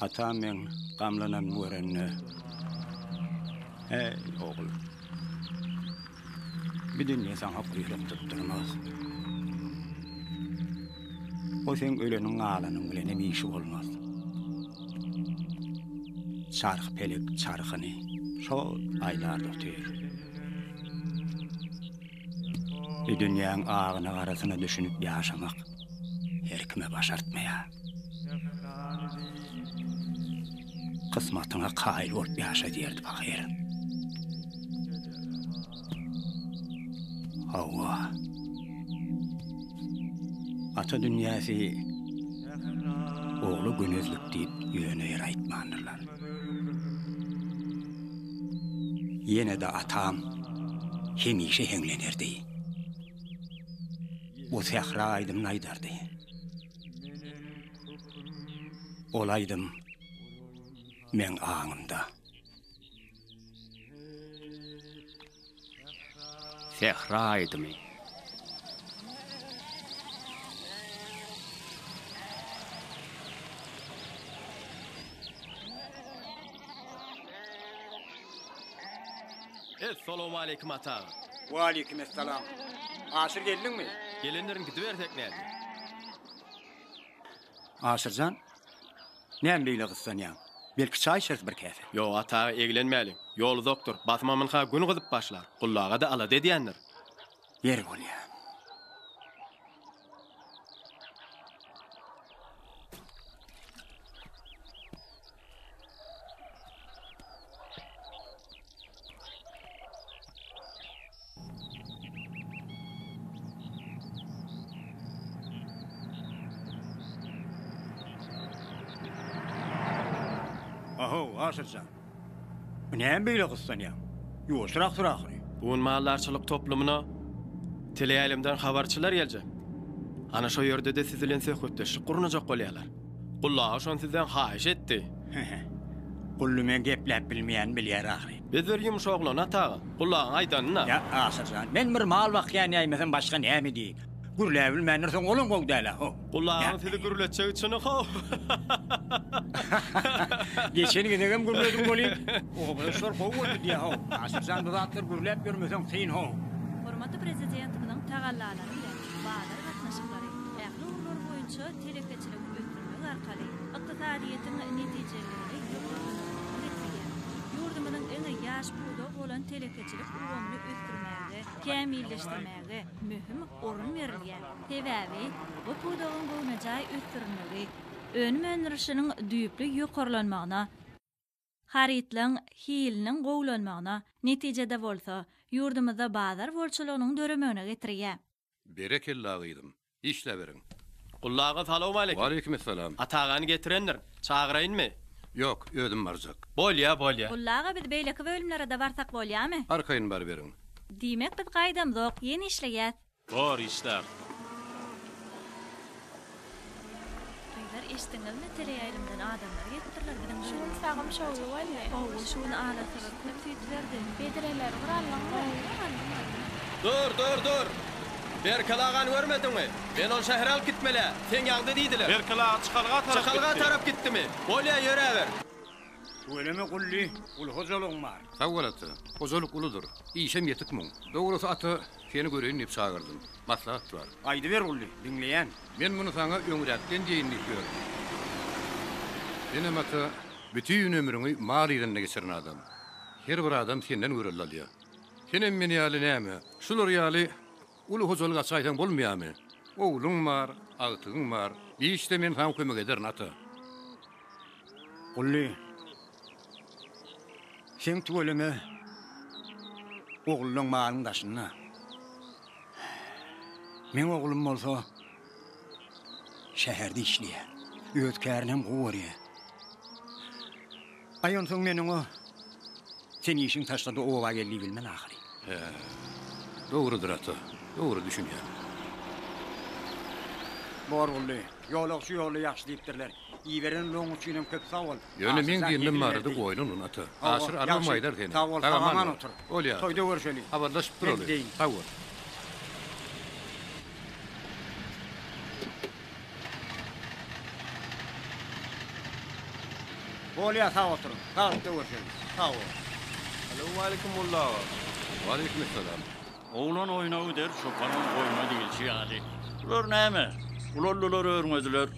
Atam meň gamlananymy görende, Äý, ogul, bu dünýe saňa guýruk tutdurmaz. O seň öleniň galanyň bilenem işi bolmaz. Çarhy-pelek çarhyny şol aýlar-da otyr. Bu dünýäň agyna-garasyna düşünip ýaşamak her kime başartmaýar. Kysmatyňa kaýyl bolup ýaşa diýerdi pahyr. Hawa. Ata dünýäsi ogla gönezlik diýip ýöne ýere aýtmandyrlar. Ýene-de atam hemişe heňlenerdi. Bu sähra aýdymyny aýdardy. Ol aýdym meň aňymda. Sähra aýdymy. Essalawmaleýkim ata aga. Waleýkim essalam. Aşyr geldiňmi? Gelendirin gidibersek nädýä. Aşyrjan, näme beýle gyssanýaň? Belki çaý içeris bir käse? Ýok, ata aga, eglenmäliň. Ýol uzakdyr. Basymam ynha gün gyzyp başlar. Gully aga-da alada edýändir. Ýeri bolýa. Ahow, Aşyrjan. Bu näme beýle gyssanýaň? Ýuwaşrak sür ahyry. Bu gün maldarçylyk toplumyna teleýaýlymdan habarçylar geljek. Ana şo ýerde-de siz bilen söhbetdeşlik gurnajak bolýarlar. Gully aga şony sizden haýyş etdi. Hehe. Gully meň gepläp bilmeýänimi bilýär ahyry. Biz bir ýumuş oglany ata aga. Gully agaň aýdanyna. Ýa, Aşyr jan, men bir mal bakýan ýaýmasam başga näme diýeýin. Gürläbilmändir soň olam gowy däl-ä, how. Gully agaň sizi gürletjegi çyny, how. Geçen gezegem gürledim welin, obadaşlar gowy boldy diýýä, how. Aşyr jan, bu zatlar gürläp ýörmeseň kyn, how. Hormatly Prezidentimiziň tagallalary bilen bazar gatnaşyklary ähli ugurlar boýunça telekeçiligi ösdürmek arkaly ykdysadyýetiň netijeliligini ýokarlandyrmaga getirýär. Ýurdumyzyň iň ýaş pudagy bolan telekeçilik ulgamyny ösdürmäge, kämilleşdirmäge möhüm orun berilýär. Sebäbi bu pudagyň göwnejaý ösdürilmegi önüm öndürilişiniň düýpli ýokarlanmagyna, harytlaryň hiliniň gowulanmagyna, netijede bolsa, ýurdumyzda bazar bolçulygynyň döremegine getirýär. Berekella gyzym. Işläberiň. Gully aga salowmaleýkim. Waleýkimessalam. Ata agany getirendir. Çagyraýynmy? Ýok, özüm barjak. Bolýa, bolýa. Gully aga biz beýleki bölümlerede barsak bolýamy? Arkaýyn baryberiň. Diýmek biz gaýdamzok, ýene işleýäs. Bor işler. Gyzlar eşitdiňizmi teleýaýlymdan adamlar gelipdirler biziň Şu gün sagym şowly boldy. Hawa şu gün ala sygyr köp süýt berdi. Bedreleri bir aldyňmy? Hawa aldym aldym. Dur dur dur! Berkeli agany görmediňmi? Men ony şähere alyp gitmel-ä. Seň ýaňda diýdiler. Berkeli aga çykalga tarap gitdi. Çykalga tarap gitdimi? Bolýa ýöräber. Tüweleme Gully, uly hojalygyň bar. Sag bol ata. Hojalyk uludyr. Işem ýetik muň. Dogrusy ata, seni göreýin diýip çagyrdym. Maslahat bar. Aýdyber Gully, diňleýän. Men muny saňa öňräkden diýeýin diýip ýördüm. Senem ata, bütin ömrüňi mal yzynda geçiren adam. Her bir adam senden görelde alýar. Senem men ýaly näme, şular ýaly uly hojalyk açaýsaň bolmaýarmy? Ogluň bar, agtygyň bar. Bir işde men saňa kömek ederin, ata. Gully, seň tüweleme ogullaň malyň daşynda. Meň oglum bolsa şäherde işleýär. Öz kärini hem gowy görýär. Aý onsoň men oňa sen işiňi taşla-da oba gel diýibilmen ahyry. Hä, dogrudyr ata, dogry düşünýän. Bor Gully, ýolagçy ýolda ýagşy diýipdirler. Iberen ulagyň üçinem köp sag bol. Ýöne Aşyr meň jan diýenimem hezil barada berdi. oýlan ony ata. Hawa, Aşyr alybam ýagşy, aýdar seni. sag bol, Sag aman sag-aman bol. otur. Bolýa ata. Toýda görşeli. Habarlaşyp Men duraly. gideýin. Sag bol. Bolýa sag oturyň. Saglykda görşeliň. Sag bol. Salowmaleýkim Molla aga. Waleýkim essalam. Oglan oýna gider, çopanam goýna diýilşi ýaly. Bular näme? Ulaldylar, örňediler.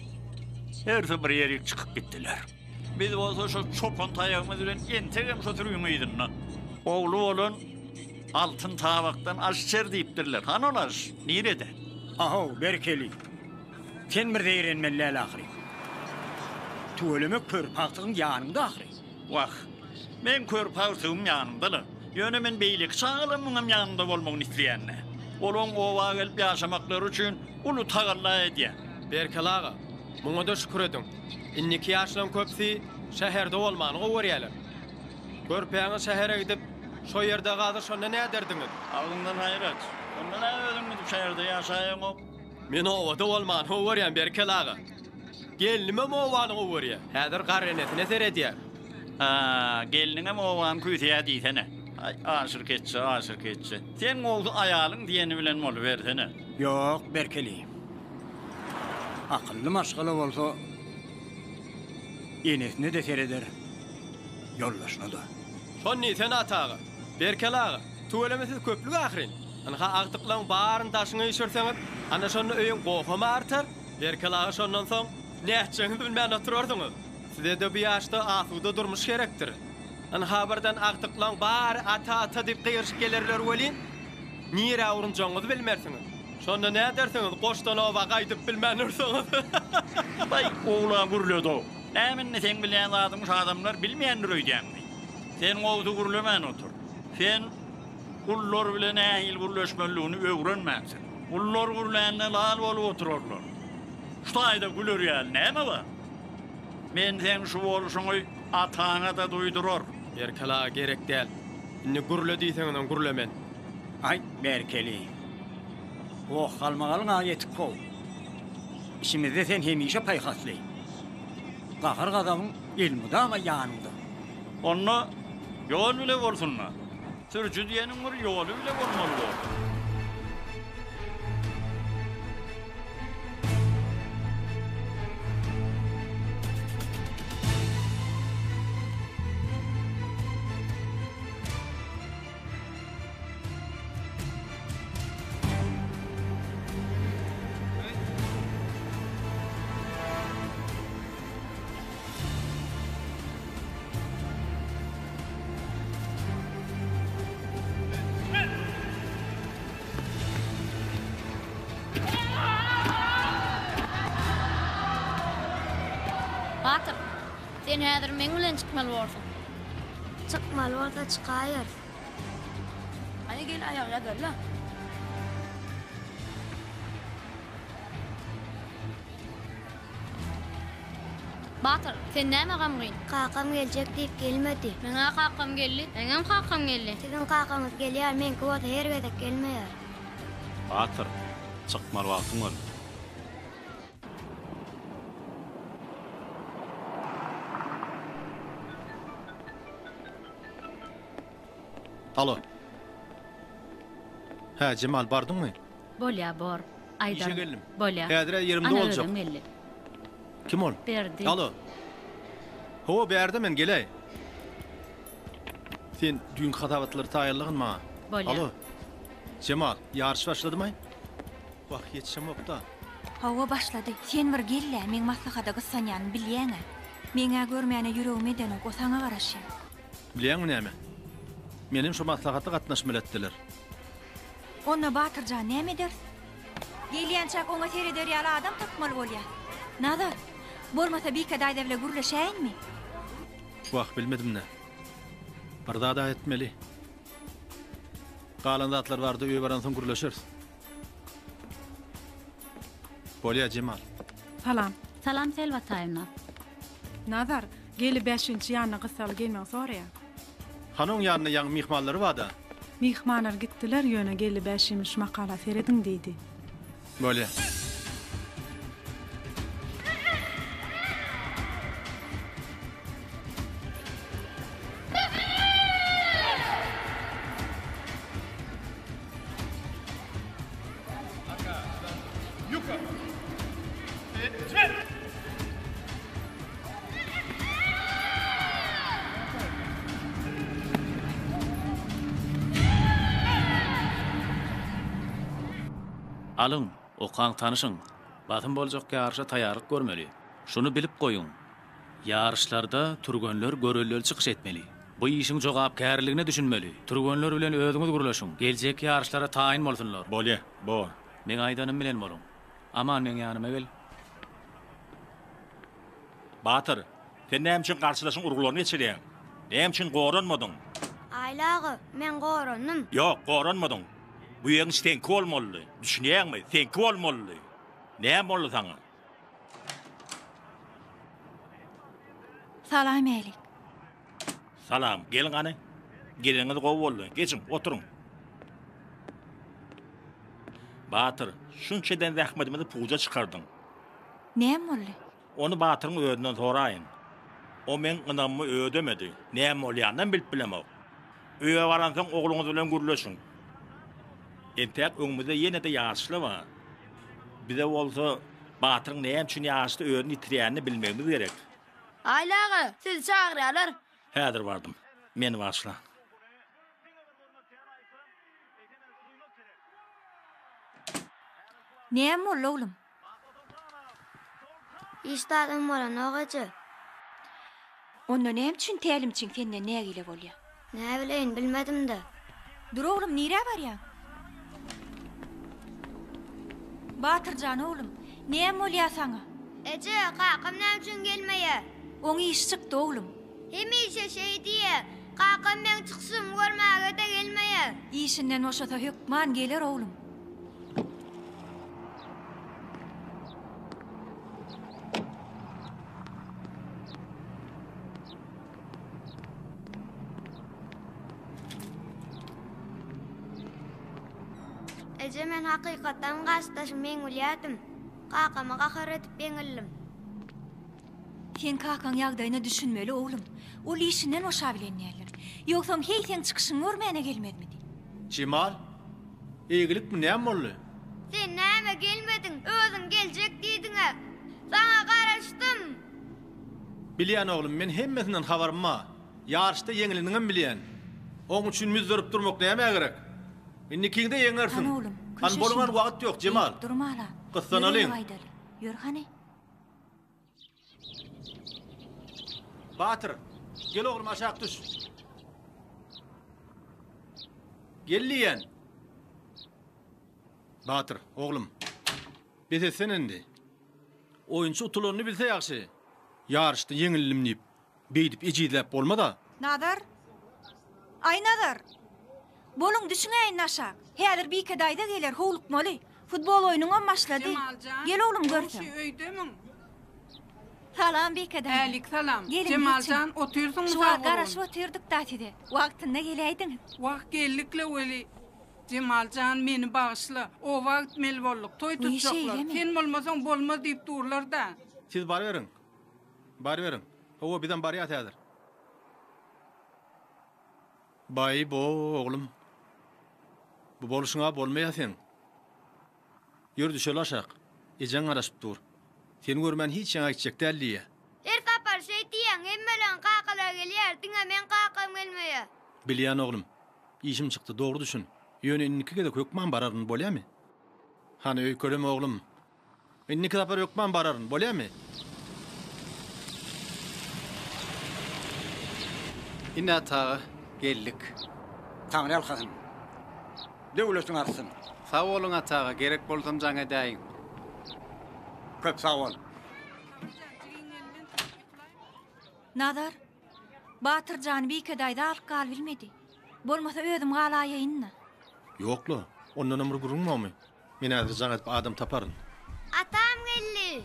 Hersi bir ýerik çykyp gitdiler. Biz bolsa şo çopan taýagymyz bilen entegem şo sürüň yzynda. Ogly bolan altyn tabakdan aş içer diýipdirler. Hany ol aş? Nirede? Ahow, Berkeli. Sen bir zeýrenmeli däl ahyry. Tüweleme körpe agtygyň ýanyňda ahyry. Wah, meň körpe agtygym ýanymda-la. Ýöne men beýleki çagalarymyňam ýanymda bolmagyny isleýän-dä. Olaň oba gelip ýaşamaklary üçin uly tagalla edýän. Berkeli aga, muňa-da şükür ediň. Indiki ýaşlaryň köpüsi şäherde bolmany gowy görýärler. Körpäňiz şähere gidip, şo ýerde galsa şonda näderdiňiz? Agzyňdan haýyr aç. Onda nä özüň gidip şäherde ýaşaýaňok? Men obada bolmany gowy görýän Berkeli aga. Gelnimem obany gowy görýär. Häzir garrenesine seredýär. Hä, gelniňem obany küýseýär diýsene. Aý, Aşyr keçje, Aşyr keçje. Sen gowsy aýalyň diýeni bilen bolubersene. Ýok, Berkeli. Akylly maşgala bolsa, enesine-de sereder, ýoldaşyna-da. Şony diýsene, Ata aga. Berkeli aga, tüweleme siz köplük ahyryn. Ynha agtyklaň baryny daşyňa üýşürseňiz, ana şonda öýüň goham artar. Berkeli aga şondan soň nätjegiňizi bilmän oturarsyňyz. Size-de bu ýaşda asuda durmuş gerekdir. Ynha birden agtyklaň bary ata ata diýip gygyryşyp gelerler welin, nirä urunjagyňyzy bilmersiňiz. Şonda nädersiňiz goşdan oba gaýdyp bilmän dursaňyz. Baý, oglan gürledi-ow. Näme indi seň bilýän zadyňy şu adamlar bilmeýändir öýdýäňmi? Sen gowusy gürlemän otur. Sen Gullar bile nähili gürleşmelidigini öwrenmänsiň. Gullar gürlände lal bolup oturarlar. Şu taýda güler ýaly näme bar? Men seň şu bolşuňy ataňa-da duýdurar. Berkeli aga gerek däl. Indi gürle diýseňizem gürlemen. Aý, Berkeli. Goh-galmagalyň-a ýetik how. Işimizde sen hemişe paýhasly. Gahar-gazabyň elmydama ýanyňda. Onda ýol bile bolsun-da. Sürüji diýeniň bir ýoly bile bolmaly bor. Batyr, sen häzir meň bilen çykmaly borsuň. Çykmaly bolsa çykaýarys. Hany gel aýak ýazaly-la. Batyr, sen näme gamgyn? Kakam geljek diýip gelmedi. Meň-ä kakam geldi. Meňem kakam geldi. Siziň kakaňyz gelýär, meňki bolsa her gezek gelmeýär. Batyr, çykmaly wagtyň boldy. Alo. Hä, Jemal, bardyňmy? Bolýa bor. Aýdan. Işe geldim. Bolýa. Häzir-ä ýerimde Ana boljak. özem geldi. Kim ol? Berdi. Alo. Hawa, bärde men, geläý. Sen düýnki hasabatlary taýýarlagyn maňa. Bolýa. Alo. Jemal, ýaryş başladymaý? Wah, ýetişemok-da. Hawa, başlady. Sen bir gel-le, meň maslahata gyssanýanymy bilýäň-ä. Meň-ä görmäne ýüregim edenok, o saňa garaşýar. Bilýäňmi näme? Menem şo maslahata gatnaşmaly etdiler. Onda Batyr jan näme ederis? Gelýänçäk oňa sereder ýaly adam tapmaly bolýas. Nazar, bolmasa Bike daýza bile gürleşäýinmi? Wah, bilmedim-dä. Bir zad-a etmeli. Galan zatlar barada öýe baransoň gürleşeris. Bolýa, Jemal. Salam. Salam Selwa Taýyna. Nazar, geli bäşinçi ýanyna gyssaly gelmegiňi soraýar. Hany oň ýanynda ýaňy myhmanlary bada. Myhmanlar gitdiler, ýöne Geldi Bäşimiň şu makala serediň diýdi. Bolýa. Alyň, okaň, tanyşyň. Basym boljak ýaryşa taýýarlyk görmeli. Şuny bilip goýuň, ýaryşlarda türgenler göreldeli çykyş etmeli. Bu işiň jogapkärliligine düşünmeli. Türgenler bilen özüňiz gürleşiň. Geljekki ýaryşlara taýyn bolsunlar. Bolýa, bor. Meň aýdanym bilen boluň. Aman meň ýanyma gel. Batyr, sen näme üçin garşydaşyň urgularyny geçirýäň? Näme üçin goranmadyň? Aýly aga, men gorandym. Ýok, goranmadyň. Bu ýeňiş seňki bolmalydy. Düşünýäňmi? Seňki bolmalydy. Näme boldy saňa? Salam älik. Salam. Geliň hany. Geleniňiz gowy boldy. Geçiň, oturyň. Batyr, şunça eden zähmetimizi puja çykardyň. Näme boldy? Ony Batyryň özünden soraýyň. O meň ynamymy ödemedi. Näme bolýanynam bilip bilemok. Öýe baransoň ogluňyz bilen gürleşiň. Entäk öňümizde ýene-de ýaryşlar bar. Bize bolsa Batyryň näme üçin ýaryşda özüni ýitirýänini bilmegimiz gerek. Aýly aga, sizi çagyrýarlar. Häzir bardym. Meni bagyşlaň. Näme boldy, oglum? Hiç zadam bolanok, eje. Onda näme üçin tälimçiň senden nägile bolýa? Näbileýin, bilmedim-dä. Dur oglum, nirä barýaň? Batyr jan oglum, näme bolýa saňa? Eje, kakam näme üçin gelmeýä? Oň işi çykdy oglum. Hemişe şeý diýýä. Kakam meň çykyşymy görmäge-de gelmeýä. Işinden boşasa hökman geler oglum. Eje men hakykatdan garşydaşymy ýeňilýärdim. Kakama gahar edip ýeňildim. Sen kakaň ýagdaýyna düşünmeli oglum. Ol işinden boşabilen däldir. Ýogsam heý seň çykyşyňy görmäne gelmezmidi. Jemal, eýgilikmi näme boldy? Sen näme gelmediň, özüň geljek diýdiňä. Saňa garaşdym. Bilýän oglum, men hemmesinden habarym bar. Ýaryşda ýeňileniňem bilýän. Oň üçin müzzerip durmak nämä gerek? Indikiňde ýeňersiň. Hany oglum, Hany boluňan wagt ýok, Jemal. Beýdip durmala. Gyssanalyň. Ýör öýe gaýdaly. Ýör hany. Batyr, gel oglum aşak düş. Gel diýýän. Batyr, oglum. Bes etsene indi. Oýunçy utulanyny bilse ýagşy. Ýaryşda ýeňildim diýip, beýdip ejizläp bolmaz-a. Nazar! Aý Nazar! Boluň, düşüňäýin aşak. Häzir Bike daýza geler, howlukmaly. Futbol oýnuňam başlady. Jemaljan, Gel oglum görseň. goňşy öýdemiň? Salam Bike daýza. Älik salam. Geliň, Jemaljan, geçiň. otyrsyňmy Şu sag wagt bolun? garaşyp otyrdyk-da size. Wagtynda geläýdiňiz. Wah, geldik-le weli. Jemaljan, meni bagyşla. Oba gitmeli bolduk. Toý Wiý, tutjaklar. şeýlemi? Sen bolmasaň bolmaz diýip durlar-da. Siz baryberiň. Baryberiň. Hawa, bizem barýas häzir. Baý-bo, oglum. Bu bolşuň-a bolmaýa seň. Ýör düşeli aşak. Ejeň garaşyp dur. Seni görmän hiç ýaňa gitjek däl diýýä. Her sapar şeý diýýäň, hemmeleň kakalary gelýär, diňe meň kakam gelmeýär. Bilýän oglum. Işim çykdy, dogry düşün. Ýöne indiki gezek hökman bararyn, bolýamy? Hany öýkeleme oglum. Indiki sapar hökman bararyn, bolýamy? Ine ata aga, geldik. Taňry ýalkasyn. Döwletiň artsyn. Sag boluň ata aga, gerek bolsam jaň edäýiň. Köp sag bol. Nazar, Batyr jany Bike daýza alyp galybilmedi. Bolmasa özüm galaýaýyn-da. Ýok-la, ondanam bir gürrüň bormy? Men häzir jaň edip adam taparyn. Atam geldi.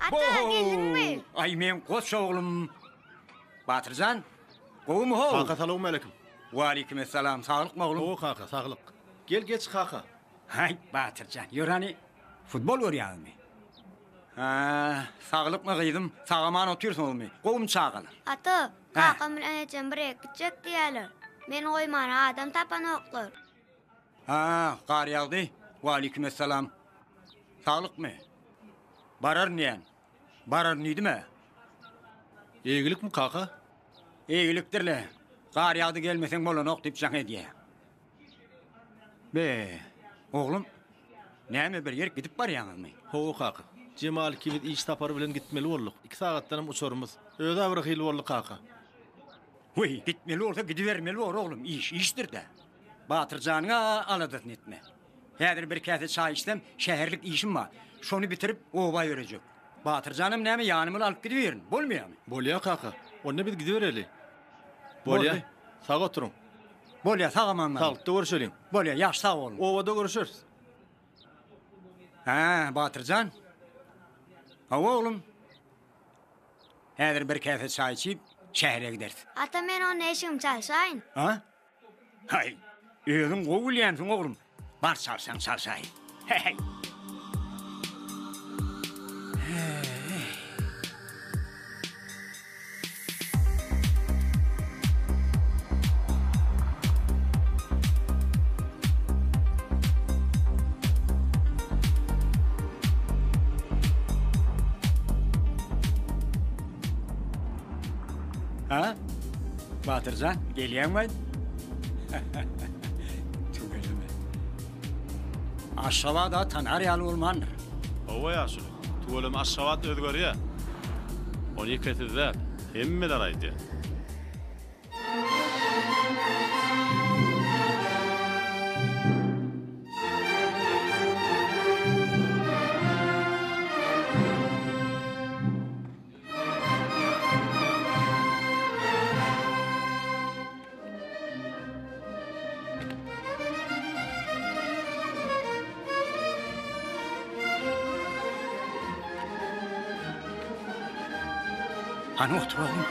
Ata, geldiňmi? Aý, meň goç oglum. Batyr jan, gowumy how? Kaka, salowmaleýkim. Waleýkimessalam, saglykmy oglum? Hawa kaka, saglyk. Gel geç kaka. Haý, Batyr jan, ýör hany, futbol görýäňizmi? Hä, saglykmy gyzym, sag-aman otyrsyňyzmy? Gowumy çagalar? Ata, kakam bilen ejem bir ýere gitjek diýýärler. Meni goýmana adam tapanoklar. Hä, gar ýagdy. Waleýkimessalam. Saglykmy? Bararyn diýen. Bararyn diýdim-ä. Eýgilikmi, kaka? Eýgilikdir-le. Gar ýagdy gelmeseň bolanok diýip jaň edýä. Be. Oglum, näme bir ýerik gidip barýaňyzmy? Hawa kaka. Jemal ikimiz iş sapary bilen gitmeli bolduk. Iki sagatdanam uçarymyz. Öz-ä bir hili boldy kaka. Weý, gitmeli bolsa gidibermeli bor oglum, iş işdir-dä. Batyr janyň-a aladasyny etme. Häzir bir käse çaý içsem, şäherlik işim bar. Şony bitirip, oba ýörejek. Batyr janam näme ýanymyza alyp gidiberin, bolmaýarmy? Bolýa kaka. Onda biz gidibereli. Bolýa. Sag oturyň. Bolýa, sag-aman baryň. Saglykda görüşeliň. Bolýa, ýagşy sag boluň. Obada görüşeris. Hä, Batyr jan. Hawa, oglum. Häzir bir käse çaý içip, şähere gideris. Ata, men onda eşigimi çalşaýyn. A? Haý, özüň gowy bilýänsiň, oglum. Bar çalşaň çalşaý. He-heý. Ha? Batyrjan, gelýäňmi? Tüweleme. Aşgabat-a tanar ýaly bolmandyr. Hawa ýaşuly, tüweleme Aşgabat özgerýär. Ony ýeke siz däl, hemmeler aýdýar. Hany otur oglum.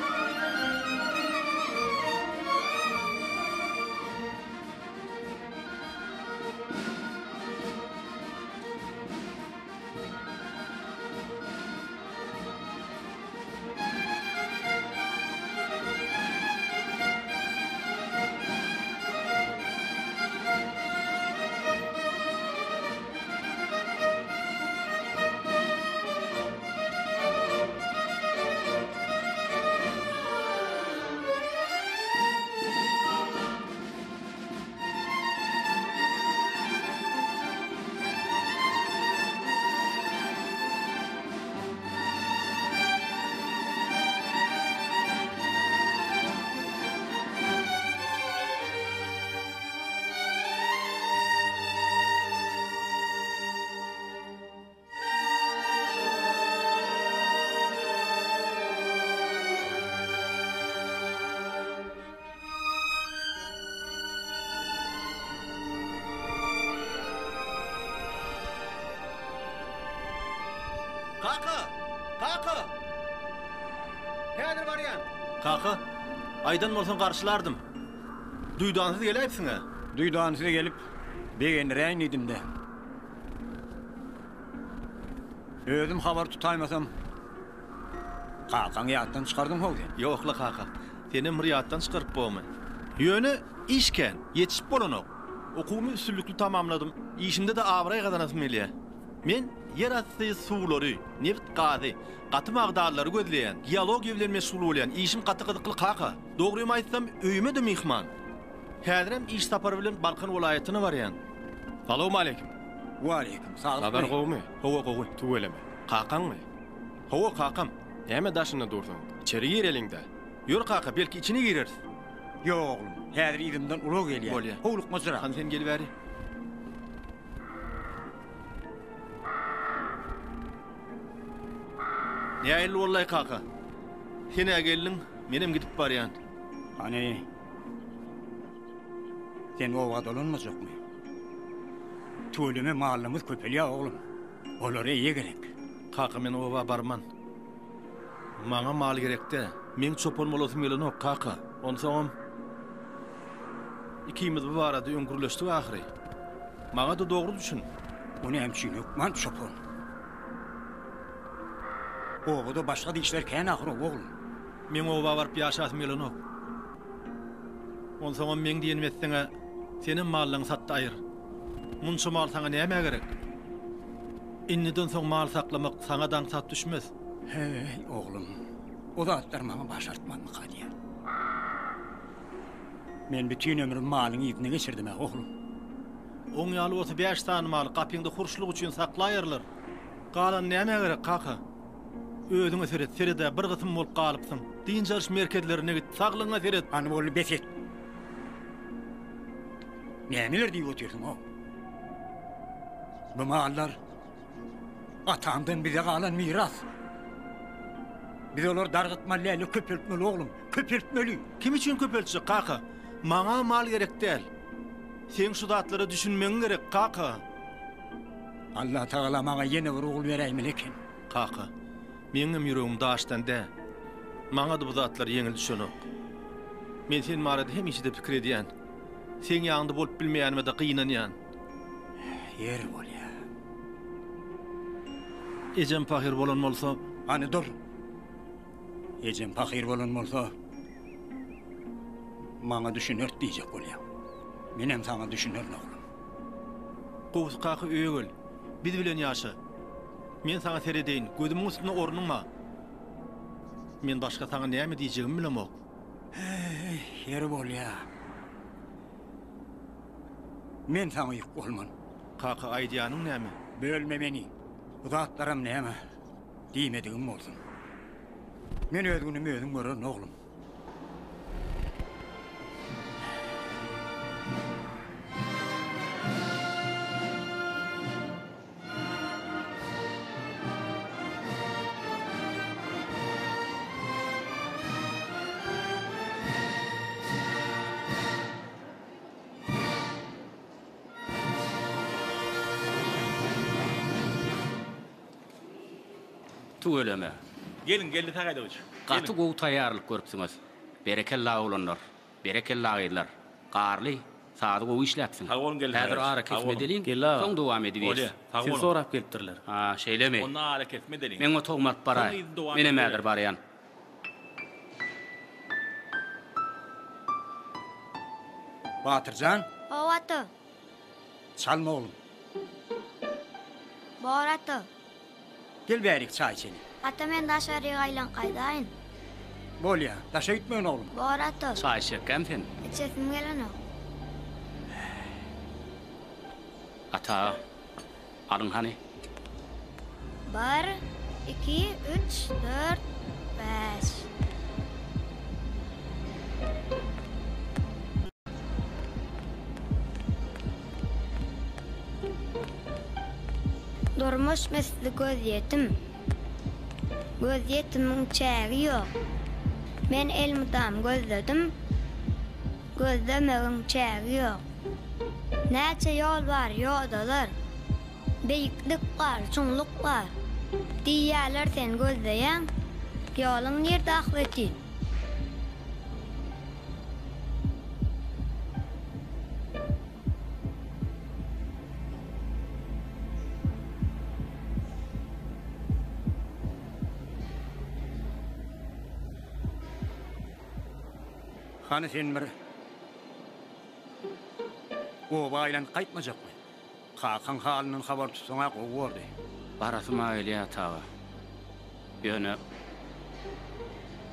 Kaka! Kaka! Häzir barýan. Kaka, aýdan bolsaň garşylardym. Duýdansyz geläýipsiň-ä. Duýdansyz gelip, begendiräýin diýdim-de. Özüm habar tutaýmasam, kakaňy ýatdan çykardyň-how sen. Ýok-la, kaka. Senem bir ýatdan çykaryp bormy? Ýöne iş kän, ýetişip bolanok. Okuwymy üstünlikli tamamladym. Işimde-de abraý gazanasym gelýär. Men ýerasty suwlary, nebit-gazy, gaty magdanlary gözleýän, geologiýa bilen meşgul bolýan. Işim gaty gyzykly kaka. Dogrymy aýtsam, öýüme-de myhman. Häzirem iş sapary bilen Balkan welaýatyna barýan. Salowmaleýkim. Waleýkim, saglykmy? Nazar gowumy? Hawa, gowy. Tüweleme. Kakaňmy? Hawa, kakam. Näme daşynda dursuň? Içeri gireliň-dä. Ýör kaka, belki içine gireris. Ýok oglum, häzir yzymdan ulag gelýär. Bolýa. Howlukmajyrak. Hany sen gel bäri. Nähili boldy-aý kaka? Sen-ä geldiň, menem gidip barýan. Hany, sen oba dolanmajakmy? Tüweleme mallarymyz köpelýär oglum. Olara eýe gerek. Kaka men oba barman. Maňa mal gerekdä. Meň çopan bolasym gelenok, kaka. Onsoňam ikimiz bu barada öň gürleşdik ahyry. Maňa-da dogry düşün. O näme üçin hökman çopan? Obada başga-da işler kän ahyry, oglum. Meň oba baryp ýaşasym gelenok. Onsoňam meň diýenimi etseň-ä, senem mallaňy sat-da aýyr. Munça mal saňa nämä gerek? Indiden soň mal saklamak saňa-da aňsat düşmez. Heý, oglum, o zatlar maňa başartmazmyka diýýän. Men bütin ömrümi malyň yzynda geçirdim-ä, oglum. Oň ýaly bolsa bäş sany maly gapyňda hurşluk üçin saklaýarlar. Galany nämä gerek, kaka? Özüňe seret, sered-ä, bir gysym bolup galypsyň. Dynç alyş merkezlerine git, saglygyňa seret. Hany boldy, bes et. Nämeler diýip otyrsyň-ow? Bu mallar atamdan bize galan miras. Biz olary dargytmaly däl-de, köpeltmeli, oglum, köpeltmeli. Kim üçin köpeltjek, kaka? Maňa mal gerek däl. Seň şu zatlara düşünmegiň gerek, kaka. Allatagala maňa ýene bir ogul beräýmeli eken. Kaka, meňňem ýüregim daşdan dä. Maňa-da bu zatlar ýeňil düşenok. Men sen barada hemişe-de pikir edýän. Seň ýanyňda bolup bilmeýänime-de gynanýan. Ýeri bolýa. Ejem pahyr bolan bolsa. Hany dur. Ejem pahyr bolan bolsa, maňa düşünert diýjek bolýaň. Menem saňa düşünerin oglum. Gowusy kaka öýe gel. Biz bilen ýaşa. Men saňa seredeýin, gözümiň üstünde ornuň bar. Men başga saňa näme diýjegimi bilemok. Heý, ýeri bolýa. Men saňa ýük bolman. Kaka, aýdýanyň näme? Bölme meni. Bu zatlaram näme? Diýmedigim bolsun. Men öz günümi özüm görerin, oglum. Tüweleme. Geliň Geldi Sagaýdowiç. Gaty gowy taýýarlyk görüpsiňiz. Berekella oglanlar. Berekella gyzlar. Garly, sazy gowy işläpsiň. Sag boluň Geldi Häzir Sagaýdowiç. ara Sag kesme boluň. edeliň, Geldi aga. soň dowam edibiris. Bolýa, sag Sizi boluň. sorap gelipdirler. Ha, şeýlemi? Onda ara kesme edeliň. Meň otagyma alyp Soň baraý. yzyny dowam Menem etdireris. häzir barýan. Batyr jan. Hawa ata. Çalma oglum. Bor ata. Gel bärik çaý içeli. Ata men daşaryk aýlanyp gaýdaýyn. Bolýa, daşa gitmegin oglum. Bor ata. Çaý içjekkäm sen? Içesim gelenok. Ata, alyň hany. Bir, iki, üç, dört, bäş. Durmuş misli gözýetim. Gözýetimiň çägi ýok. Men elmydam gözledim. Gözlemegiň çägi ýok. Näçe ýol bar, ýodalar. Beýiklik bar, çuňluk bar. Diýýärler sen gözleýäň. Ýoluň nirde ahbetin? Hany sen bir oba aýlanyp gaýtmajakmy? Kakaň halyndan habar tutsaň-a gowy bordy. Barasym-a gelýär ata aga. Ýöne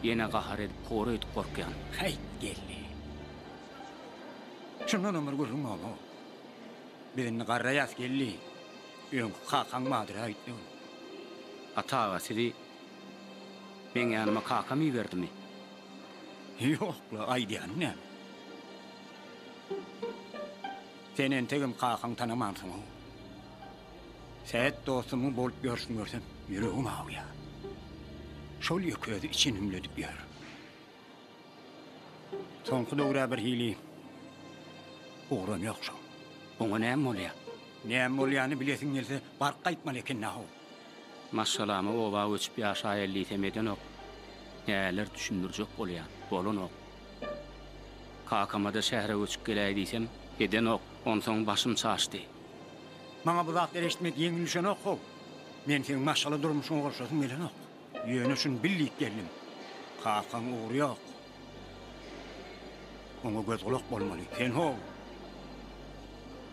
ýene gahar edip hor öýdüp gorkýan. Häýt, geldi. Şundanam bir gürrüň bor-ow. Biz indi garraýas, geldi. Öňki kakaň bardyr-a öýtmegin. Ata aga, sizi meň ýanyma kakam iberdimi? Ýok-la, aýdýanyň näme? Sen entegem kakaňy tanamansyň-ow. Sähet dostumyň bolup ýörşüni görsem, ýüregim awýar. Şol ýeke özi içini hümledip ýör. Soňky döwür-ä birhili ugram ýok şoň. Oňa näme bolýar? Näme bolýany bilesiň gelse, baryp gaýtmaly eken-dä-how. Maşgalama oba göçüp ýaşaýaly diýsem edenok. Näler düşündirjek bolýan, bolanok. Kakama-da şähere göçüp geläý diýsem, edenok. Onsoň başym çaşdy. Maňa bu zatlary eşitmek ýeňil düşenok-how. Men seň maşgala durmuşyňa goşasym gelenok. Ýöne şuny bil diýip geldim. Kakaň ugry ýok. Oňa göz-gulak bolmaly. Sen-how,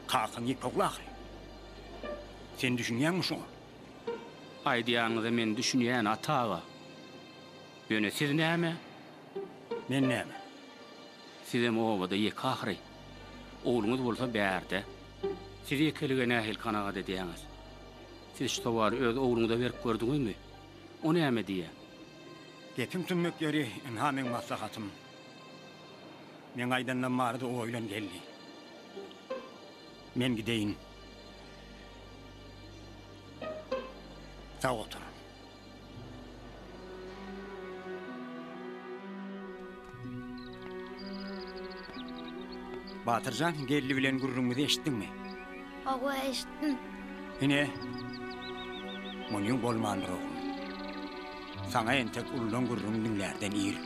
kakaň ýeke ogly ahyry. Sen düşünýäňmi şuňa? Aýdýanyňyza men düşünýän, ata aga. Ýöne siz näme? Men näme? Sizem obada ýeke ahyry. Ogluňyz bolsa bärde. Siz ýekelige nähili kanagat edýäňiz? Siz şu sowaly öz ogluňyza berip gördüňizmi? O näme diýýär? Gepiň tümmek ýeri, ynha meň maslahatym. Meň aýdanlam barada oýlan geldi. Men gideýin. Sag otur. Batyrjan, Geldi bilen gürrüňimizi eşitdiňmi? Hawa, eşitdim. Ine, munyň bolmandyr, oglum. Saňa entek uludan gürrüň diňlärden ir.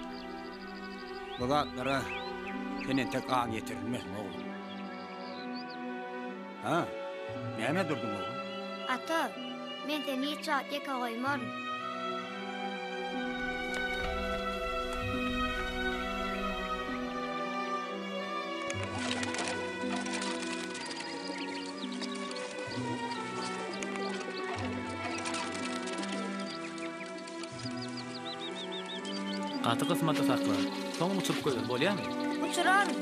Bu zatlara sen entek aň ýetirilmesiň, oglum. Ha, nämä durduň, oglum? Ata, men seni hiç wagt ýeke goýmaryn. Gaty gysmada sakla. Soňam uçuryp goýber, bolýamy? Uçuraryn.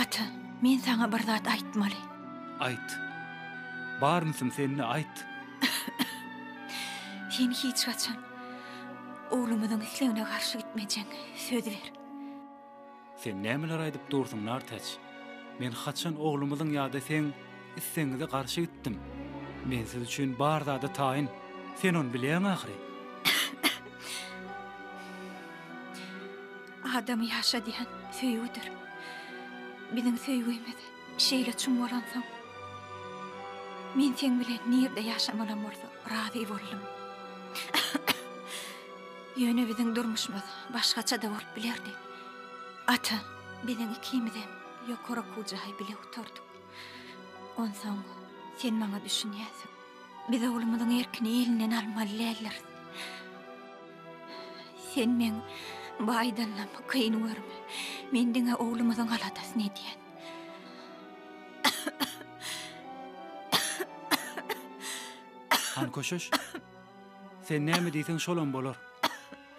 Ata, men saňa bir zat aýtmaly. Aýt. Bar ünsüm sende, aýt. Sen hiç haçan oglumyzyň islegine garşy gitmejegňe söz ber. Sen nämeler aýdyp dursuň, Nartäç? Men haçan oglumyzyň ýa-da seň islegiňize garşy gitdim? Men siz üçin bar zada taýyn. Sen ony bilýäň ahyry. Adamy ýaşadýan söýgüdir. Biziň söýgimiz şeýle çuň bolansoň, men seň bilen nirde ýaşamalam bolsa razy boldum. Ýöne biziň durmuşymyz başgaça-da bolup bilerdi. Ata, biziň ikimizem ýokary okuw jaýy bile gutardyk. Onsoň sen maňa düşünýänsiň. Biz oglumyzyň erkini elinden almaly däldiris. Sen meň bu aýdanlarymy kyn görme. Men diňe oglumyzyň aladasyny edýän. Han köşeş. Sen näme diýseň şolam bolar.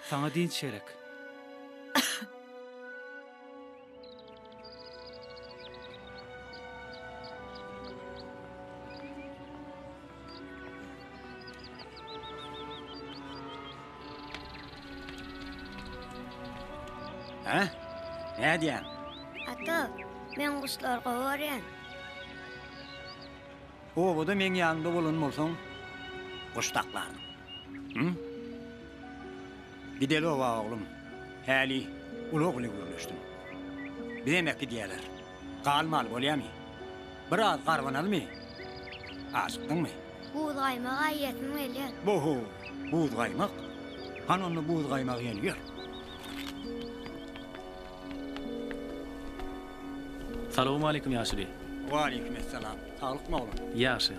Saňa dynç gerek. Hä? Nädýäň? Ata, men guşlary gowy görýän. Obada meň ýanymda bolan bolsaň, guş saklardyň. Hü? Gideli oba, oglum. Häli ulag bile gürleşdim. Bizem äkidýäler. Galmaly bolýamy? Biraz garbanalymy? Ajykdyňmy? Buz gaýmak iýesim gelýär. Bo-ho, buz gaýmak? Hany onda buz gaýmak iýeli, ýör. Salowmaleýkim ýaşuly. Waleýkim essalam. Saglykmy oglum? Ýagşy.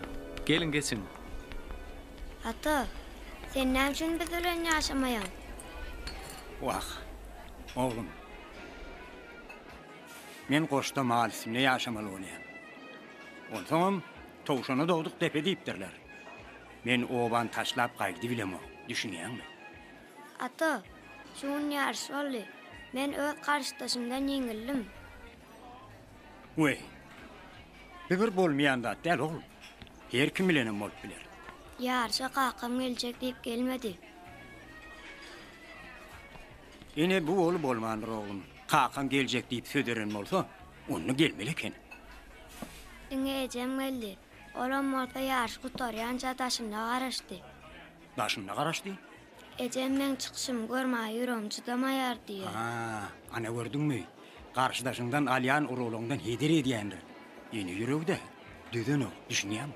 Geliň geçiň. Ata, sen näme üçin biz bilen ýaşamaýaň? Wah, oglum. Men goşda mal üstünde ýaşamaly bolýan. Onsoňam towşana dogduk depe diýipdirler. Men obany taşlap gaýdybilemok, düşünýäňmi? Ata, şu gün ýaryş boldy. Men öz garşydaşymdan ýeňildim. Weý, bu bir bolmaýan zat däl, oglum. Her kim bilenem bolup biler. Ýaryşa kakam geljek diýip gelmedi. Ine, bu bolup bolmandyr, oglum. Kakaň geljek diýip söz beren bolsa, onda gelmeli eken. Diňe ejem geldi. Olam bolsa ýaryş gutarýança daşynda garaşdy. Daşynda garaşdy. Ejem meň çykyşymy görmäge ýüregim çydamaýar diýýär. Ha, ana gördüňmi? Garşydaşyňdan alýan uruglaňdan heder edýändir. Ene ýüregi-dä, dözenok, düşünýäňmi?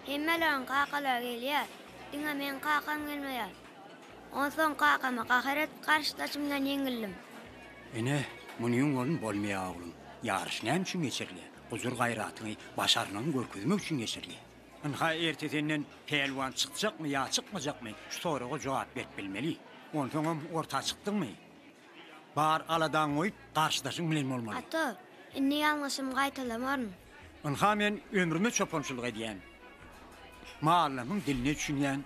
Hemmeleriň kakalary gelýär, diňe meň kakam gelmeýär. Onsoň kakama gahar edip garşydaşymdan ýeňildim. Ene, munyň bolun bolmaýar oglum. Ýaryş näme üçin geçirilýär? Gujur-gaýratyňy, başarnygyňy görkezmek üçin geçirilýär. Ynha erte senden pälwan çykjakmy ýa çykmajakmy şu soraga jogap berip bilmeli. Onsoňam orta çykdyňmy? Bar aladaňy goýup garşydaşyň bilen bolmaly. Ata, Indi ýalňyşymy gaýtalamaryn. Ynha men ömrüme çopançylyk edýän. Mallamyň diline düşünýän.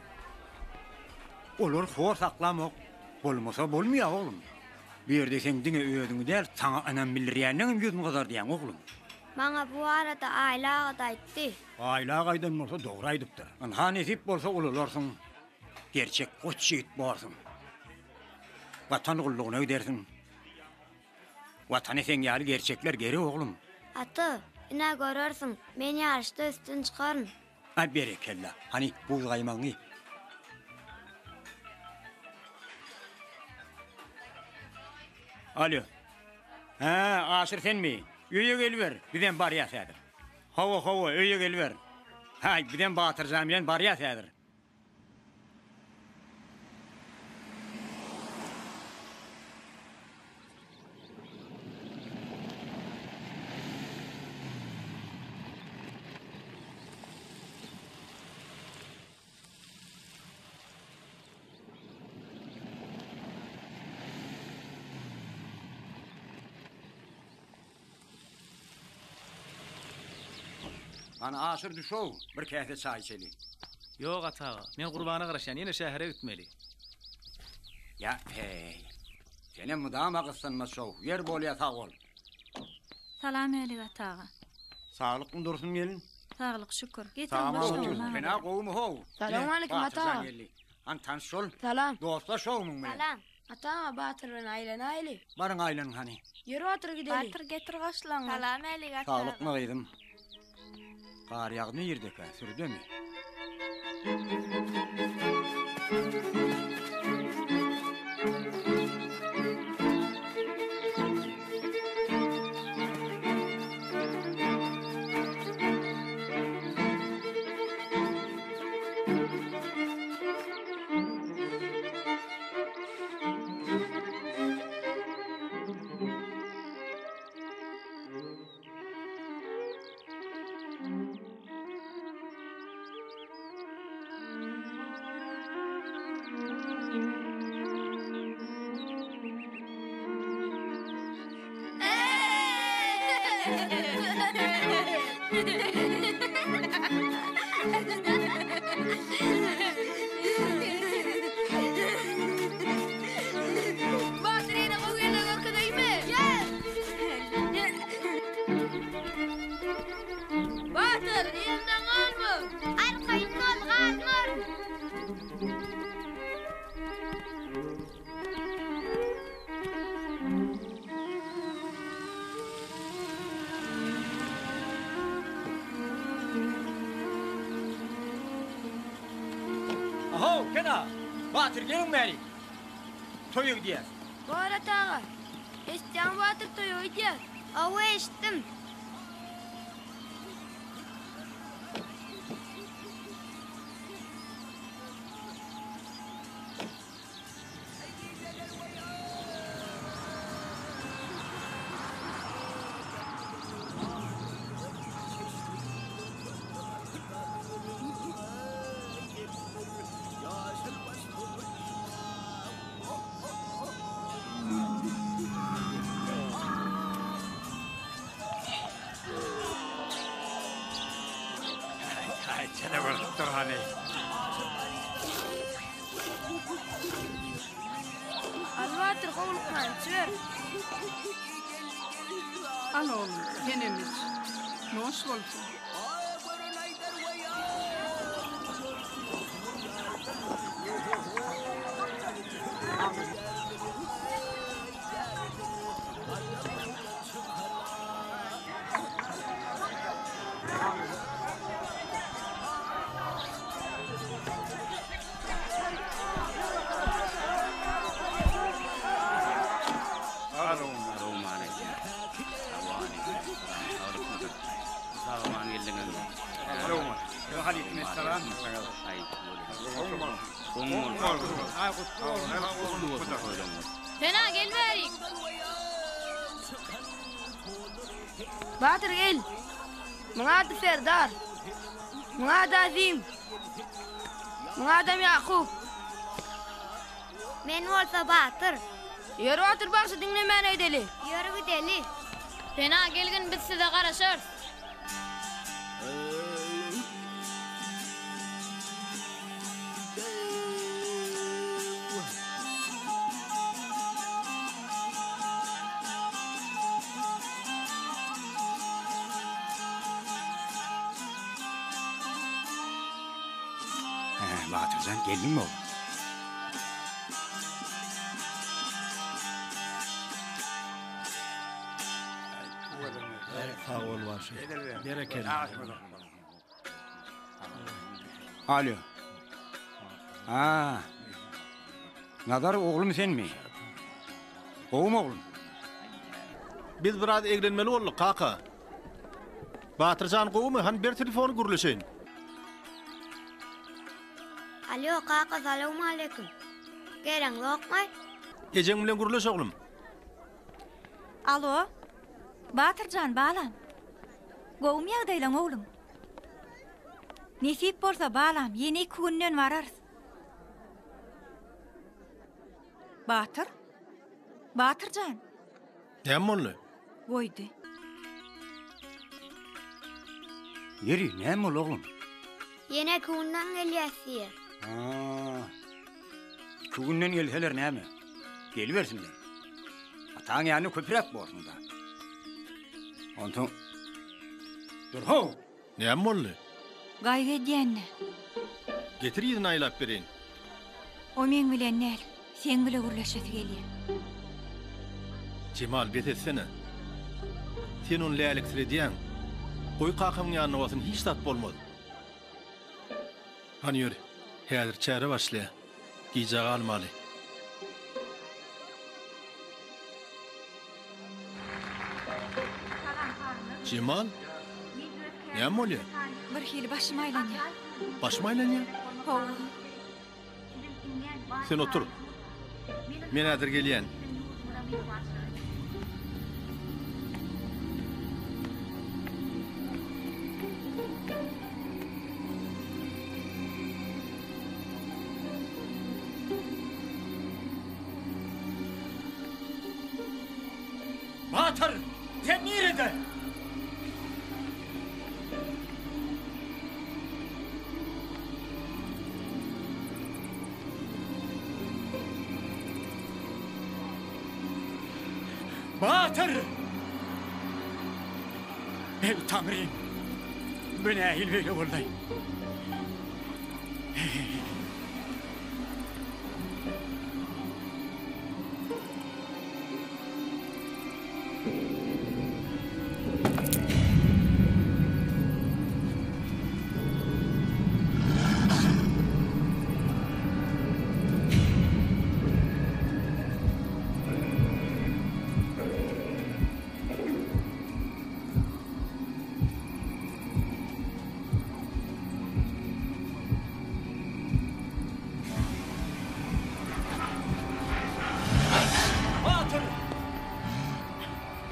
Olary hor saklamok. Bolmasa bolmaýar oglum. Bu ýerde seň diňe özüňi däl, saňa ynam bildirýänleňem ýüzüni gyzardýaň oglum. Maňa bu barada Aýly aga-da aýtdy. Aýly aga aýdan bolsa dogry aýdypdyr. Ynha nesip bolsa ulalarsyň. Gerçek goç ýigit borsuň. Watan gullugyna gidersiň. Watana seň ýaly gerçekler gerek oglum. Ata, ine görersiň, men ýaryşda üstün çykaryn. Aý berekella. Hany buz gaýmagyňy. Alýo. Hä, Aşyr senmi? Öýe geliber, bizem barýas häzir. Hawa, hawa, öýe geliber. Haý, bizem Batyrjan bilen barýas häzir. Hany Aşyr düşow, bir käse çaý içeli. Ýok Ata aga, men Gurbana garaşýan, ýene şähere gitmeli. Ýa, heý. Senem mydama gyssanmaç şow. Ýer bolýa sag bol. Salam älik Ata aga. Saglykmy Dursun gelin? Saglyk şükür. Getiriň Salam goşlaryňy otur. maňa Sena beriň. gowumy how? Salowmaleýkim Ata Batyrjan aga. geldi. Hany tanyş bol. Salam. Dostlaş how muň bilen. Salam. Ata aga Batyr bilen aýlanaýly. Baryň aýlanyň hany. Ýör Batyr gideli. Batyr getir goşlaryňy. Salam älik Ata aga. Saglykmy gyzym? Gar ýagdy nirdekä, sürüdemi? Batyr ýene gowy ýerde görkezeýinmi? Batyr, yzyndan galma! Arkaýyn bol, galmaryn! Ahow, Kena! Batyr, geliň bäri! Toýa gidýäs. Bor Ata aga. Eşitýäňmi Batyr toýa gidýäs. Hawa eşitdim. Al Batyr howlukman içiber. Al oglum, senem iç. Noş bolsun. Sena gel bärik. Batyr gel. Muň ady Serdar. Muň ady Azim. Muň adam Ýakup. Men bolsa Batyr. Ýör Batyr bagşy diňlemän aýdaly. Ýör gideli. Pena gelgin biz size garaşarys. Hä, Batyrjan, geldiňmi oglum? Sag bol bagşy. Berekella. Alo. Ha. Nazar oglum senmi? Gowumy oglum? Biz biraz eglenmeli bolduk kaka. Batyrjan gowumy? Hany ber telefony gürleşeýin. Alo kaka salowmaleýkim. Geleňzokmy? Ejeň bilen gürleş oglum. Alo. Batyrjan balam. Gowumy ýagdaýlaň oglum? Nesip bolsa balam ýene iki günden bararys. Batyr? Batyrjan! Näme boldy? Goýdy. Ýeri, näme boldy oglum? Ýene iki günden gelýäs diýýär. Ha. Iki günden gelseler näme? Gelibersinler. Ataň ýanynda köpräk borsuň-da. Onsoň Dur how! Näme boldy? Gaýgy edýän-dä. Getir yzyna aýlap bereýin. O meň bilen däl, seň bile gürleşesi gelýär. Jemal, bes etsene. Sen ony läliksiredýäň. Goý kakamyň ýanynda bolsun, hiç zat bolmaz. Hany ýör, häzir çäre başlaýar. Gijä galmaly. Jemal, näme bolýar? Birhili başym aýlanýar. Başym aýlanýar? Hawa. Sen otur. Men häzir gelýän. Batyr, sen nirede? Batyr! Eý, Taňrym! Bu nähili beýle boldy? Batyr!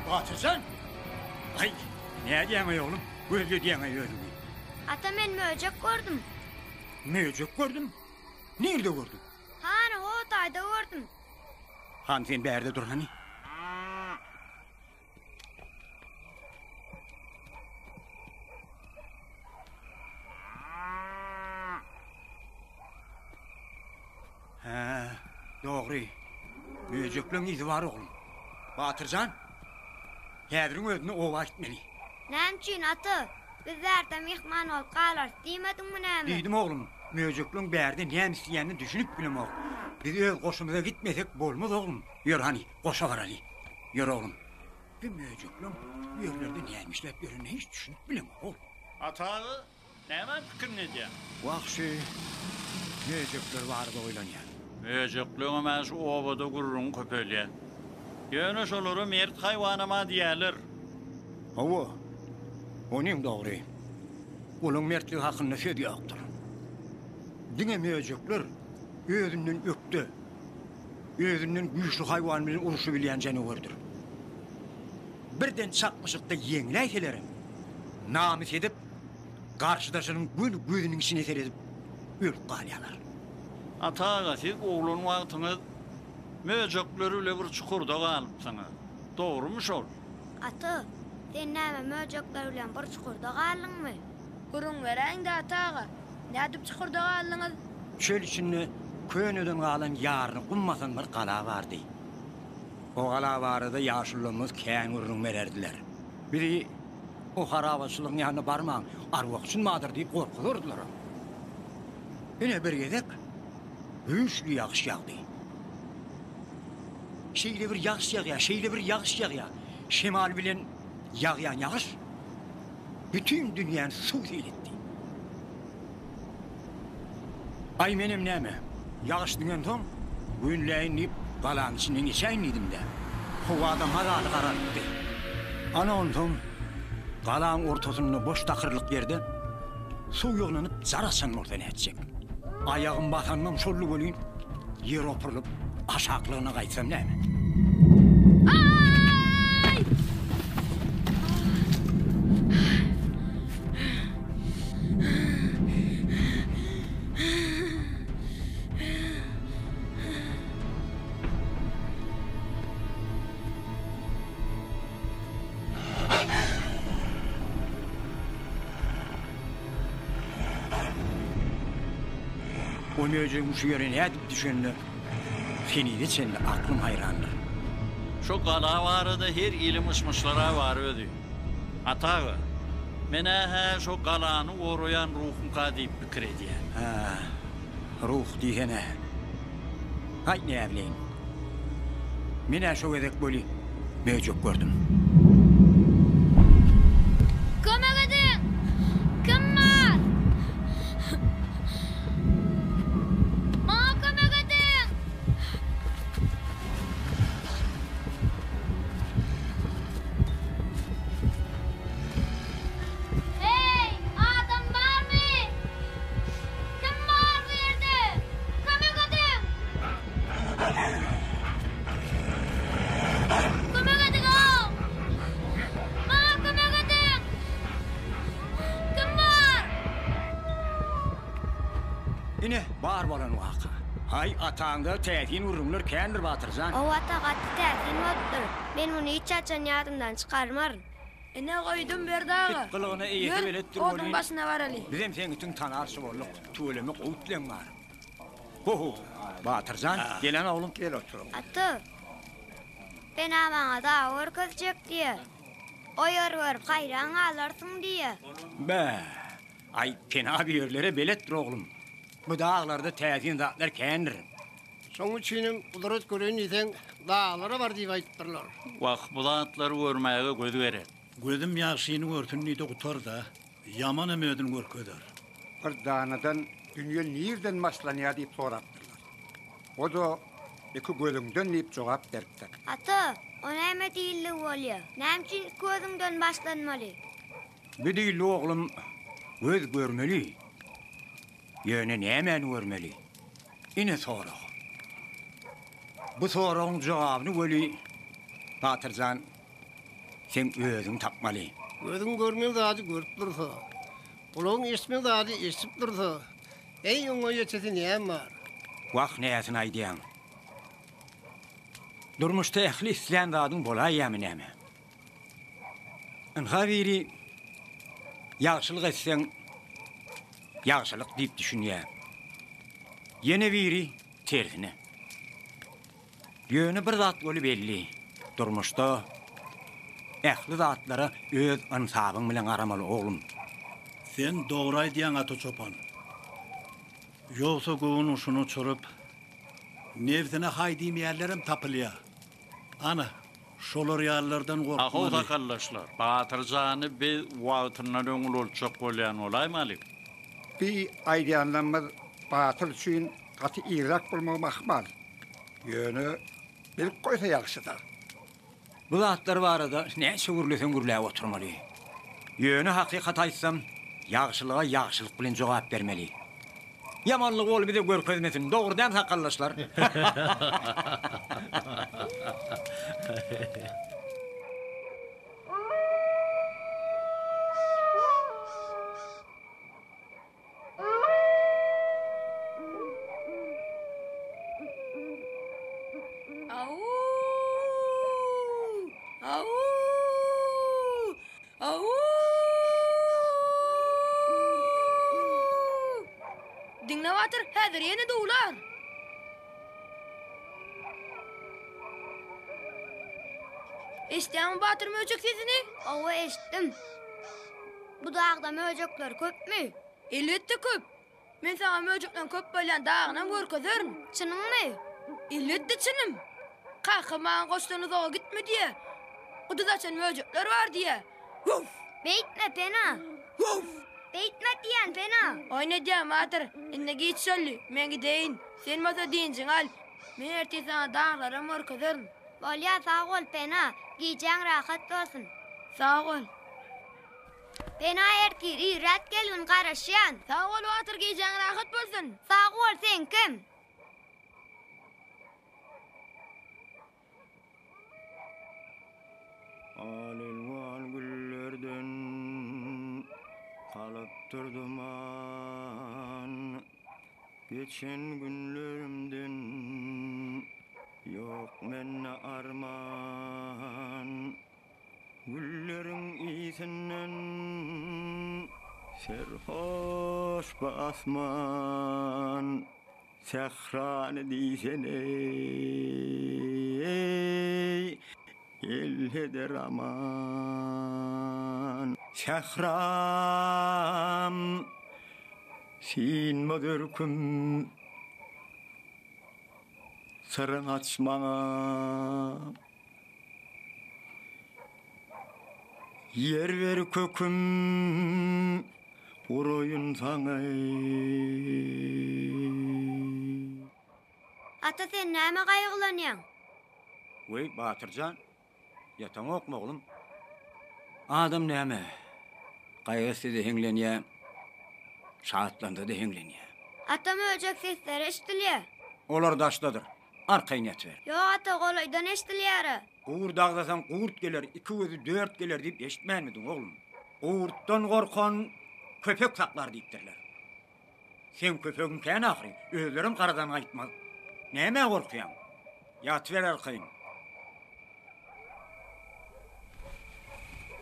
Batyrjan! Aý, nädýäň-eý oglum? Gözledýäň-eý özüňi. Ata men möjek gördüm. Möjek gördüm? Nirde gördüň? Hany, o taýda gördüm. Hany sen bärde dur hany. Hä, dogry. Möjekleň yzy bar oglum. Batyrjan, häziriň özünde oba gitmeli. Näme üçin, ata? Biz bärde myhman bolup galarys diýmediňmi näme? Diýdim oglum. Möjekleň bärde näme isleýänini düşünip bilemok. Biz öz goşumyza gitmesek bolmaz oglum. Ýör hany, goşa baraly. Ýör oglum. Bu möjekleň bu ýerlerde näme işläp ýörenine hiç düşünip bilemok oglum. Ata aga, nämäň pikirini edýäň? Wah şu möjekler barada oýlanýan. Möjekleňem-ä şu obada gürrüňi köpelýär. Ýöne şolara mert haýwanam-a diýýärler. Hawa, onyň dogry. Olaň mertligi hakynda söz ýokdur. Diňe möjekler özünden ökde, özünden güýçli haýwan bilen urşubilýän janawerdir. Birden çaknyşykda ýeňläýselerem, namys edip, garşydaşynyň göni gözüniň içine seredip ölüp galýarlar. Ata aga, siz oglan wagtyňyz möjekler bile bir çukurda galypsyňyz. Dogrumy şol? Ata. Sen näme möjekler bilen bir çukurda galdyňmy? Gürrüň beräýiň-dä Ata aga, nädip çukurda galdyňyz? Çöl içinde köneden galan ýaryny gum basan bir gala bardy. O gala barada ýaşulularymyz kän gürrüň bererdiler. Bizi o harabaçylygyň ýanyna barmaň, arwah-jyn bardyr diýip gorkuzardylaram. Ine bir gezek güýçli ýagyş ýagdy. Şeýle bir ýagyş ýagýar, şeýle bir ýagyş ýagýar, şemal bilen ýagýan ýagyş bütin dünýäni suw-sil etdi. Aý menem näme, ýagyş diňensoň, güýnläýin diýip, galanyň içinden geçäýin diýdim-dä. Howa-da mazaly garalypdy. Ana onsoň, galaň ortasynda boş takyrlyk ýerde suw ýygnanyp jar açan bolsa nätjek. Aýagym basanynam şoldy welin, ýer opurylyp, aşaklygyna gaýtsam näme? Aý! O möjegiň şu ýere nädip düşenine henize çenli aklym haýrandyr. Şu gala barada her hili myş-myşlar-a bar özi. Ata aga, men-ä-hä şo galany goraýan ruhumka diýip pikir edýän. Hä, ruh diýsene. Haý, näbileýin. Men-ä şo gezek weli möjek gördüm. Kömek ediň! Kim bar? Maňa kömek ediň! Heý, adam barmy? Kim bar bu ýerde? Kömek ediň! Kömek ediň-ow! Maňa kömek ediň! Kim bar? Ine, bar bolan waka. Haý, ataňda täsin gürrüňler kändir, Batyr jan. Hawa, ata, gaty täsin bolupdyr. Men muny hiç haçan ýadymdan çykarmaryn. Ine goýdum Berdi aga. It gylygyna eýesi Ýör, beletdir oduň welin, başyna baraly. bizem seň itiň tanarçy bolduk. Tüweleme gowy itleň bar. Ho-ho, Batyr jan, gelen oglum. Gel otur oglum. Ata, Pena maňa dag görkezjek diýýär. O ýeri görüp haýran galarsyň diýýär. Bä, aý, Pena bu ýerlere beletdir oglum. Bu daglarda täsin zatlar kändir. Şonuň üçinem gudrat göreýin diýseň, daglara bar diýip aýdypdyrlar. Wah, bu zatlary görmäge göz gerek. Gözüm ýagşyny görsün diýdi gutar-da, ýamanam özüni görkezer. Bir danadan dünýe nirden başlanýar diýip sorapdyrlar. O-da Iki gözüňden diýip jogap beripdir. Ata, o näme diýildigi bolýa? Näme üçin iki gözüňden başlanmaly? Bu diýildi oglum, göz görmeli. Ýöne nämäni görmeli? Ine sorag. Bu soragyň jogabyny weli, Batyr jan, seň özüň tapmaly. Gözüň görmeli zady görüp dursa, gulagyň eşitmeli zady eşidip dursa, eý, oňa ýetesi näme bar? Wah, näsini aýdýaň. Durmuşda ähli islän zadyň bolaýýamy näme? Ynha biri ýagşylyk etseň ýagşylyk diýip düşünýär. Ýene biri tersine. Ýöne bir zat weli belli, durmuşda ähli zatlara öz ynsabyň bilen garamaly oglum. Sen dogry aýdýaň Ata çopan. Ýogsa göwün guşuny uçuryp, nebsine haý diýmeýänlerem tapylýar. Ana, şolar ýalylardan Ahow gorkmaly. sakaldaşlar, Batyr jany biz wagtyndan öň ulaltjak bolýan bolaýmalyk. Bi aýdýanlarymyz Batyr üçin gaty irräk bolmagam ahmal. Ýöne bilip goýsa ýagşy-da. Bu zatlar barada näçe gürleseň gürläp oturmaly. Ýöne hakykaty aýtsam, ýagşylyga ýagşylyk bilen jogap bermeli. Ýamanlygy ol bize görkezmesin, dogry däl sakaldaşlar? Au! Au! Diňle Batyr, häzir ýene duwlar. Eşitýäňmi Batyr möjek sesini? Hawa, eşitdim. Bu dagda möjekler köpmi? Elbetde köp. Men saňa möjekleň köp bolýan dagynam görkezerin. Çynyňmy? Elbetde çynym. Kakam maňa goşdan uzaga gitme diýýär. Guduz açan möjekler bar diýýär. Wuf! Beýtme, Pena! Wuf! Beýtme diýýän, Pena! Oýun edýän, Batyr. Indi giç boldy. Men gideýin. Sen bolsa dynjyňy al. Men ertir saňa daglaram görkezerin. Bolýar, sag bol, Pena. Gijäň rahat bolsun. Sag bol. Pena ertir irräk gelgin garaşýan. Sag bol Batyr gijäň rahat bolsun. Sag bol seňkem. Al-elwan güllerden galypdyr duman, Geçen günlerimden ýok mende arman. Gülleriň ysyndan serhoş bu asman, Sährany diýsene, eý, elleder aman. Sähram, synmaz örküm, syryň aç maňa. Ýer ber köküm, guraýyn saňa. Ata sen näme gaýgylanýaň? Weý, Batyr jan, ýataňokmy oglum? Adam näme, gaýgy etse-de hiňlenýä, şatlansa-da hiňlenýä. Ata möjek sesleri eşidilýä. Olar daşdadyr. Arkaýyn ýatyber. Ýok ata, golaýdan eşidilýär-ä. Gurt agzasaň gurt geler, iki gözi dört geler diýip eşitmänmidiň, oglum? Gurtdan gorkan köpek saklar diýipdirler. Seň köpegiň kän ahyry, özlerem garadan gaýtmaz. Nämä gorkýaň? Ýatyber arkaýyn.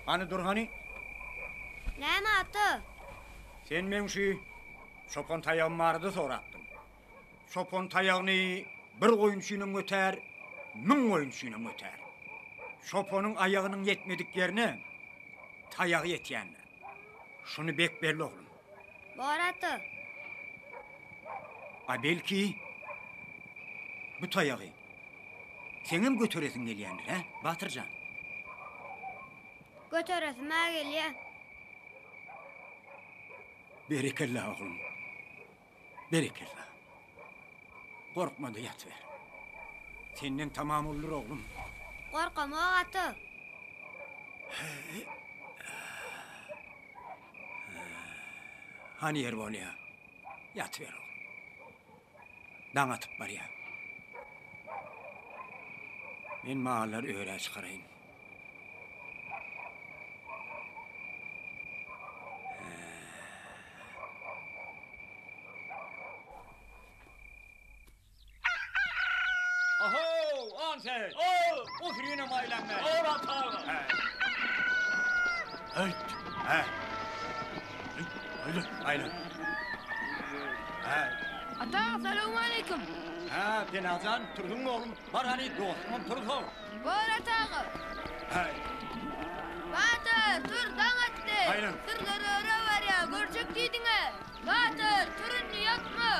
Hany dur hany. Näme ata? Sen meň şu çopan taýagym barada sorapdyň. Çopan taýagyny bir goýun üçinem götär, müň goýun üçinem götär. Çopanyň aýagynyň ýetmedik ýerine taýagy ýetýändir. Şuny bek belle oglum. Bor ata. A belki, bu taýagy seňem göteresiň gelýändir, hä, Batyr jan? Göteresim-ä gelýä. Berekella, oglum. Berekella. Gorkma-da ýatyber. Senden tamam uldur oglum. Gorkamok ata. Hany ýer bolýa. Ýatyber oglum. Daň atyp barýa. Men mallary örä çykaraýyn. Ahow, on sen! O, o sürüne maýlan ben. Or ataga. Hey. Hä. Aýlan, aýlan. Hä. Ata, salowmaleýkim. Hä, Penajan, turduňmy oglum? Bar hany, dostuňam tursa. Bor ata aga. Häý. Batyr, tur, daň atdy. Aýlan. Sürüler öre barýar, görjek diýdiň-ä. Batyr, tur indi, ýatma.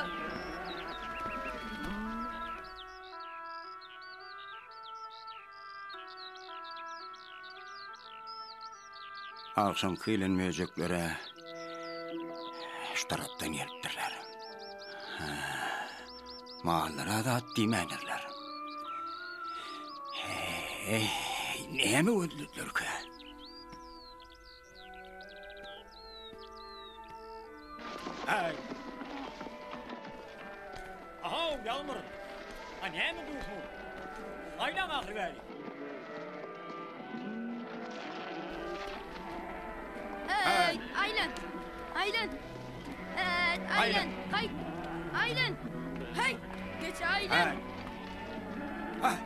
Agşamky gelen möjekler-ä şu tarapdan gelipdirler. Hä, mallara zat diýmändirler. Heý, näme gözledilerkä? Häý! Ahow, Ýagmyr! A näme dursuň? Aýlan ahyry bäri! Häý, aýlan! Aýlan! Häý, aýlan! Haý! Aýlan! Häý! Geç aýlan! Häý!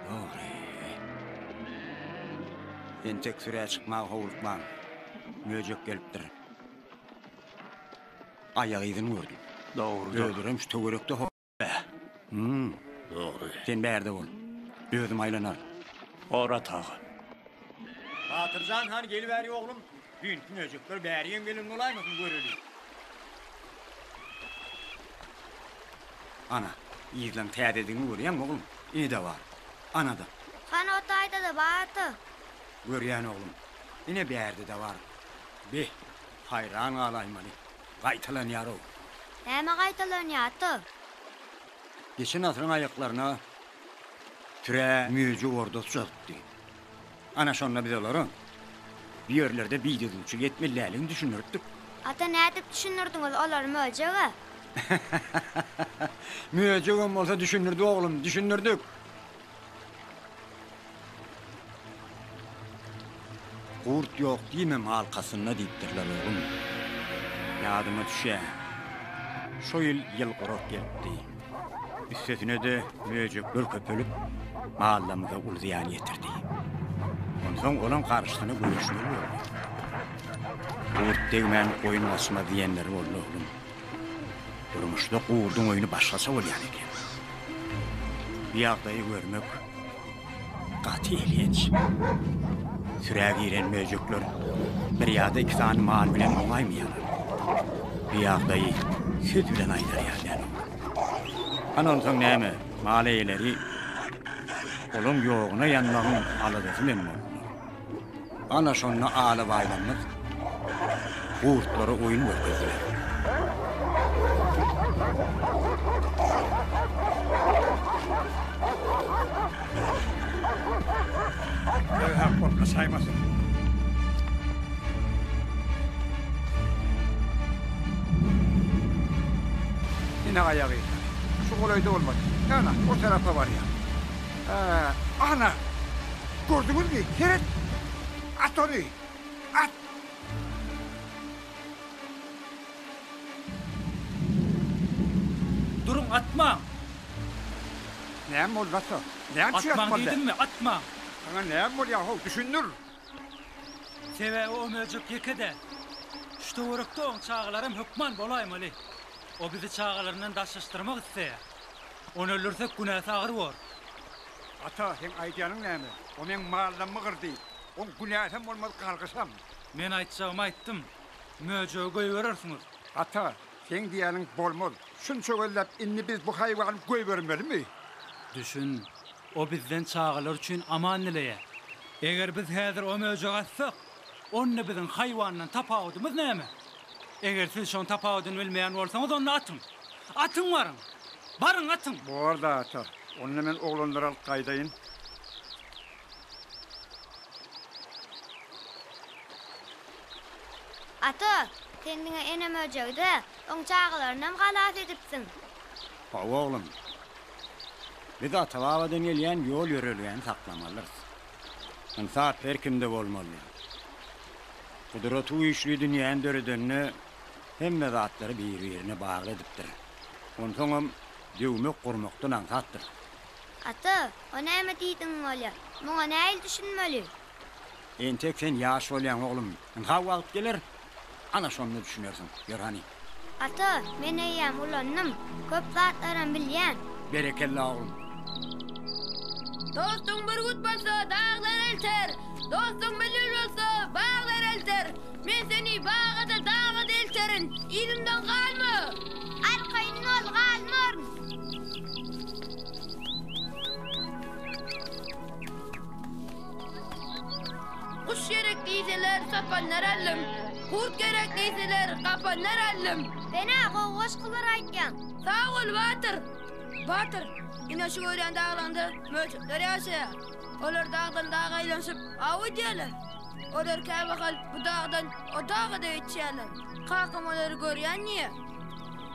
Dogry. Entek sürä çykmaga howlukmaň. Möjek gelipdir. Aýak yzyny gördüm. Dogrudyr. Özlerem şu töwerekde ho. Bäh. Hum. Dogry. Sen bärde bol. Özüm aýlanaryn. Orat aga. Batyrjan hany gelibäri oglum. Düýnki möjekler bärigem gelen bolaýmasyn göreli. Ana, yzlaň täzedigini görýäňmi oglum? Ine-de bar. Ana-da. Hany o taýda-da bar ata. Görýän oglum. Ine bärde-de bar. Beh, haýran galaýmaly. Gaýtalanýar-ow. Näme gaýtalanýar ata? Geçen asyryň aýaklaryna sürä möjek ordasy çozupdy. Ana şonda biz olara bu ýerlerde bidüzgünçilik etmeli däldigini düşündiripdik. Ata nädip düşündirdiňiz olary möjege? Möjegem bolsa düşündirdik oglum, düşündirdik. Gurt ýok diýme malkasynda diýipdirler oglum. Ýadyma düşýär. Şo ýyl ýyl gurak gelipdi. Üstesine-de möjekler köpelip, mallarymyza uly zyýan ýetirdi. Onsoň olaň garşysyna göreşmeli boldy. Gurt degmän goýun gaçmaz diýenleri boldy oglum. Durmuşda gurduň oýny başgaça bolýan eken. Bu ýagdaýy görmek gaty elhenç. Sürä giren möjekler bir ýa-da iki sany mal bilen oňaýmaýarlar. Bu ýagdaýy söz bilen aýdar ýaly däl oglum. Hany onsoň näme, mal eýeleri olaň ýoguna ýanmagyň aladasy bilen boldular. Ana şonda alabaýlarymyz gurtlara oýun görkezdiler. Hak bolup gaçaýmasyn. Ine aýagy. Şu golaýda bolmaly. Ana, o tarapa barýar. Ana! Gördüňizmi? Seret! At ony! At! Duruň, atmaň! Näme boldy, ata? Näme üçin Atmaň atmaly däl? diýdimmi, atmaň! Saňa näme bolýar-how, düşündir! Sebäbi o möjek ýeke däl. Şu töwerekde oň çagalaram hökman bolaýmaly. O bizi çagalaryndan daşlaşdyrmak isleýär. Ony öldürsek günäsi agyr bor. Ata, seň aýdýanyň näme? O meň mallammy gyrdy. Oň günäsem bolmaz, gargyşam. Men aýtjagymy aýtdym. Möjegi goýberersiňiz. Ata, seň diýýäniň bolmaz. Şunça gözläp, indi biz bu haýwany goýbermelimi? Düşün, o bizden çagalar üçin aman dileýär. Eger biz häzir o möjegi atsak, onda biziň haýwandan tapawudymyz näme? Eger siz şoň tapawudyny bilmeýän bolsaňyz, onda atyň. Atyň baryň! Baryň, atyň! Bor-da, ata. Onda men oglanlary alyp gaýdaýyn. Ata, sen diňe ene möjegi-de, oň çagalarynam halas edipsiň. Hawa, oglum. Biz ata-babadan gelýän ýol-ýörelgäni saklamalydyrys. Ynsap her kimde bolmaly. Gudraty güýçli dünýäni döredende hemme zatlary bir-birine bagly edipdir. Onsoňam döwmek gurmakdan aňsatdyr. Ata, o näme diýdigiň bolýar? Muňa nähili düşünmeli? Entek sen ýaş bolýaň, oglum. Ynha wagt geler, ana şonda düşünersiň. Ýör hany. Ata, men eýýäm ulandym. Köp zatlaram bilýän. Berekella, oglum. Dostuň bürgüt bolsa, daglar elter, Dostuň bilbil bolsa, baglar elter. Men seni baga-da, daga-da elterin, Yzymdan galma! Arkaýyn bol, galmaryn. Guş gerek diýseler, sapanlar aldym. Gurt gerek diýseler, gapanlar aldym. Sen-ä gowy goşgular aýtýaň. Sag bol, batyr! Batyr, ine şu görýän daglaňda möjekler ýaşaýar. Olar dagdan daga aýlanyşyp, aw edýärler. Olar kämahal bu dagdan o daga-da geçýärler. Kakam olary görýän diýýär.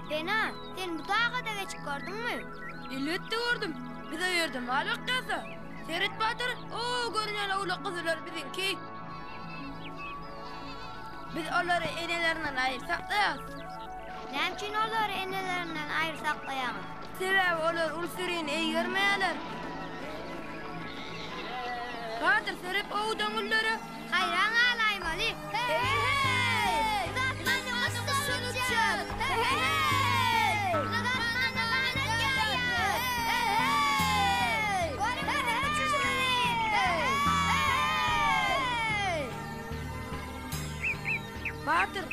Pena, sen bu daga-da geçip gördüňmi? Elbetde gördüm. Biz o ýerde mal bakýas-a. Seret batyr, o görünýän owlak-guzular biziňki. Biz olary enelerinden aýry saklaýas. Näme üçin olary enelerinden aýry saklaýaňyz? Sebäbi olar uly sürini eýgermeýärler. Batyr, seret owadan güllere. Haýran galaýmaly. He-he-heý! Biz asmanda guş uçýas. He-he-heý! Biz asmanda ganat ýaýýas. He-he-heý! Görüň biziň uçuşymyzy. He-he-heý! Batyr,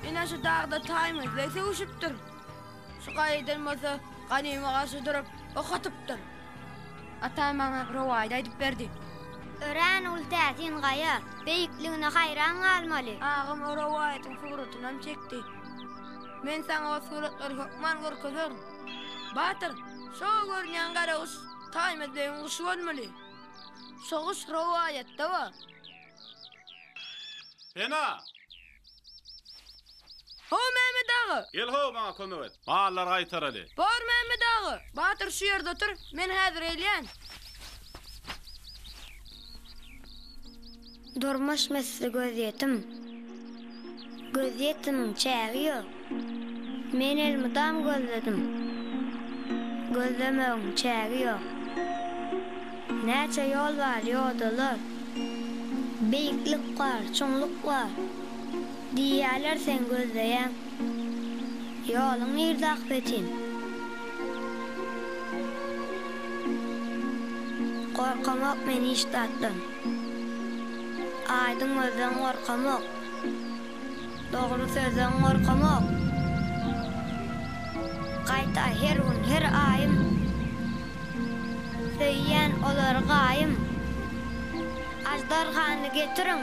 ine şu dagda Taýmaz beg sögüşipdir. Şu gaýadan bolsa Ganyma garşy durup ok atypdyr. Atam maňa rowaýat aýdyp berdi. Örän uly täsin gaýa, beýikligine haýran galmaly. Agam o rowaýatyň suratynam çekdi. Men saňa o suratlary hökman görkezerin. Batyr, şo görünýän gara guş Taýmaz begiň guşy bolmaly. Şo guş rowaýatda bar. Pena! How Mämmet aga! Gel how maňa kömek et. Mallary gaýtaraly. Bor Mämmet aga! Batyr şu ýerde otur, men häzir gelýän. Durmuş misli gözýetim. Gözýetimiň çägi ýok. Men elmydam gözledim. Gözlemegiň çägi ýok. Näçe ýol bar, ýodalar. Beýiklik bar, çuňluk bar. Diýýäler sen gözleýäň. Ýoluň nirde ahbetin? Gorkamok men hiç zatdan. Aýdyň gözden gorkamok. Dogry sözden gorkamok. Gaýta her gün, her aýym. Söýýän olary gaýym. Aždarhany getiriň.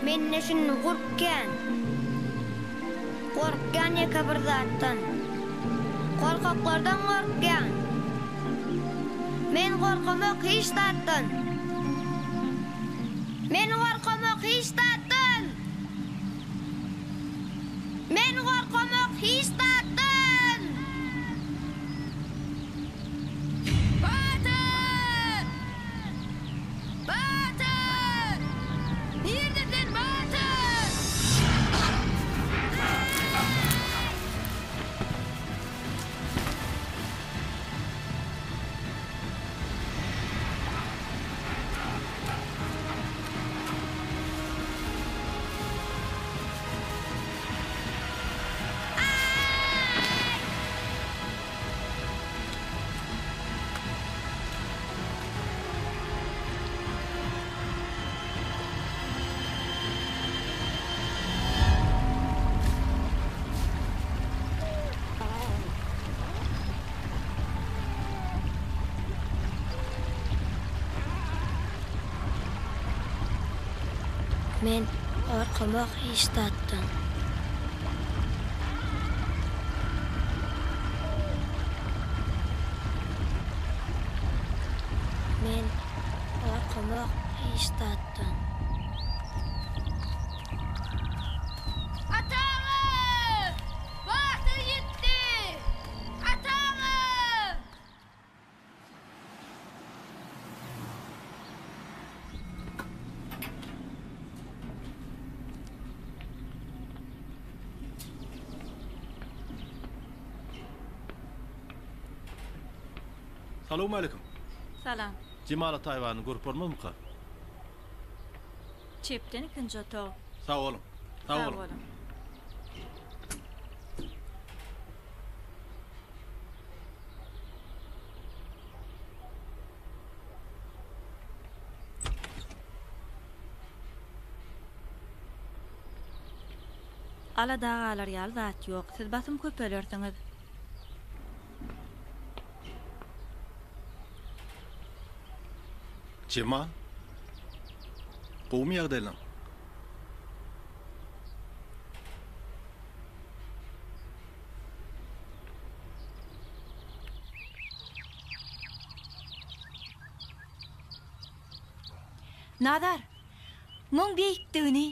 Mende şindi gurp kän. Gorkýan ýeke bir zatdan. Gorkaklardan gorkýan. Men gorkamok hiç zatdan. Men gorkamok hiç zatdan. Men gorkamok hiç zatdan. Batyr! Batyr! Nirde sen Batyr? Men gorkamok hiç zatdan. Men gorkamok hiç zatdan. Ata aga! Batyr ýitdi! Ata aga! Salowmalikim. Salam. Jemal Ataýewany görüp bolmazmyka? Çepden ikinji otag. Sag boluň. Sag boluň. Alada galar ýaly zat ýok. Siz basym köpelersiňiz. Jemal. Gowumy ýagdaýlaň? Nazar, muň beýikdigini.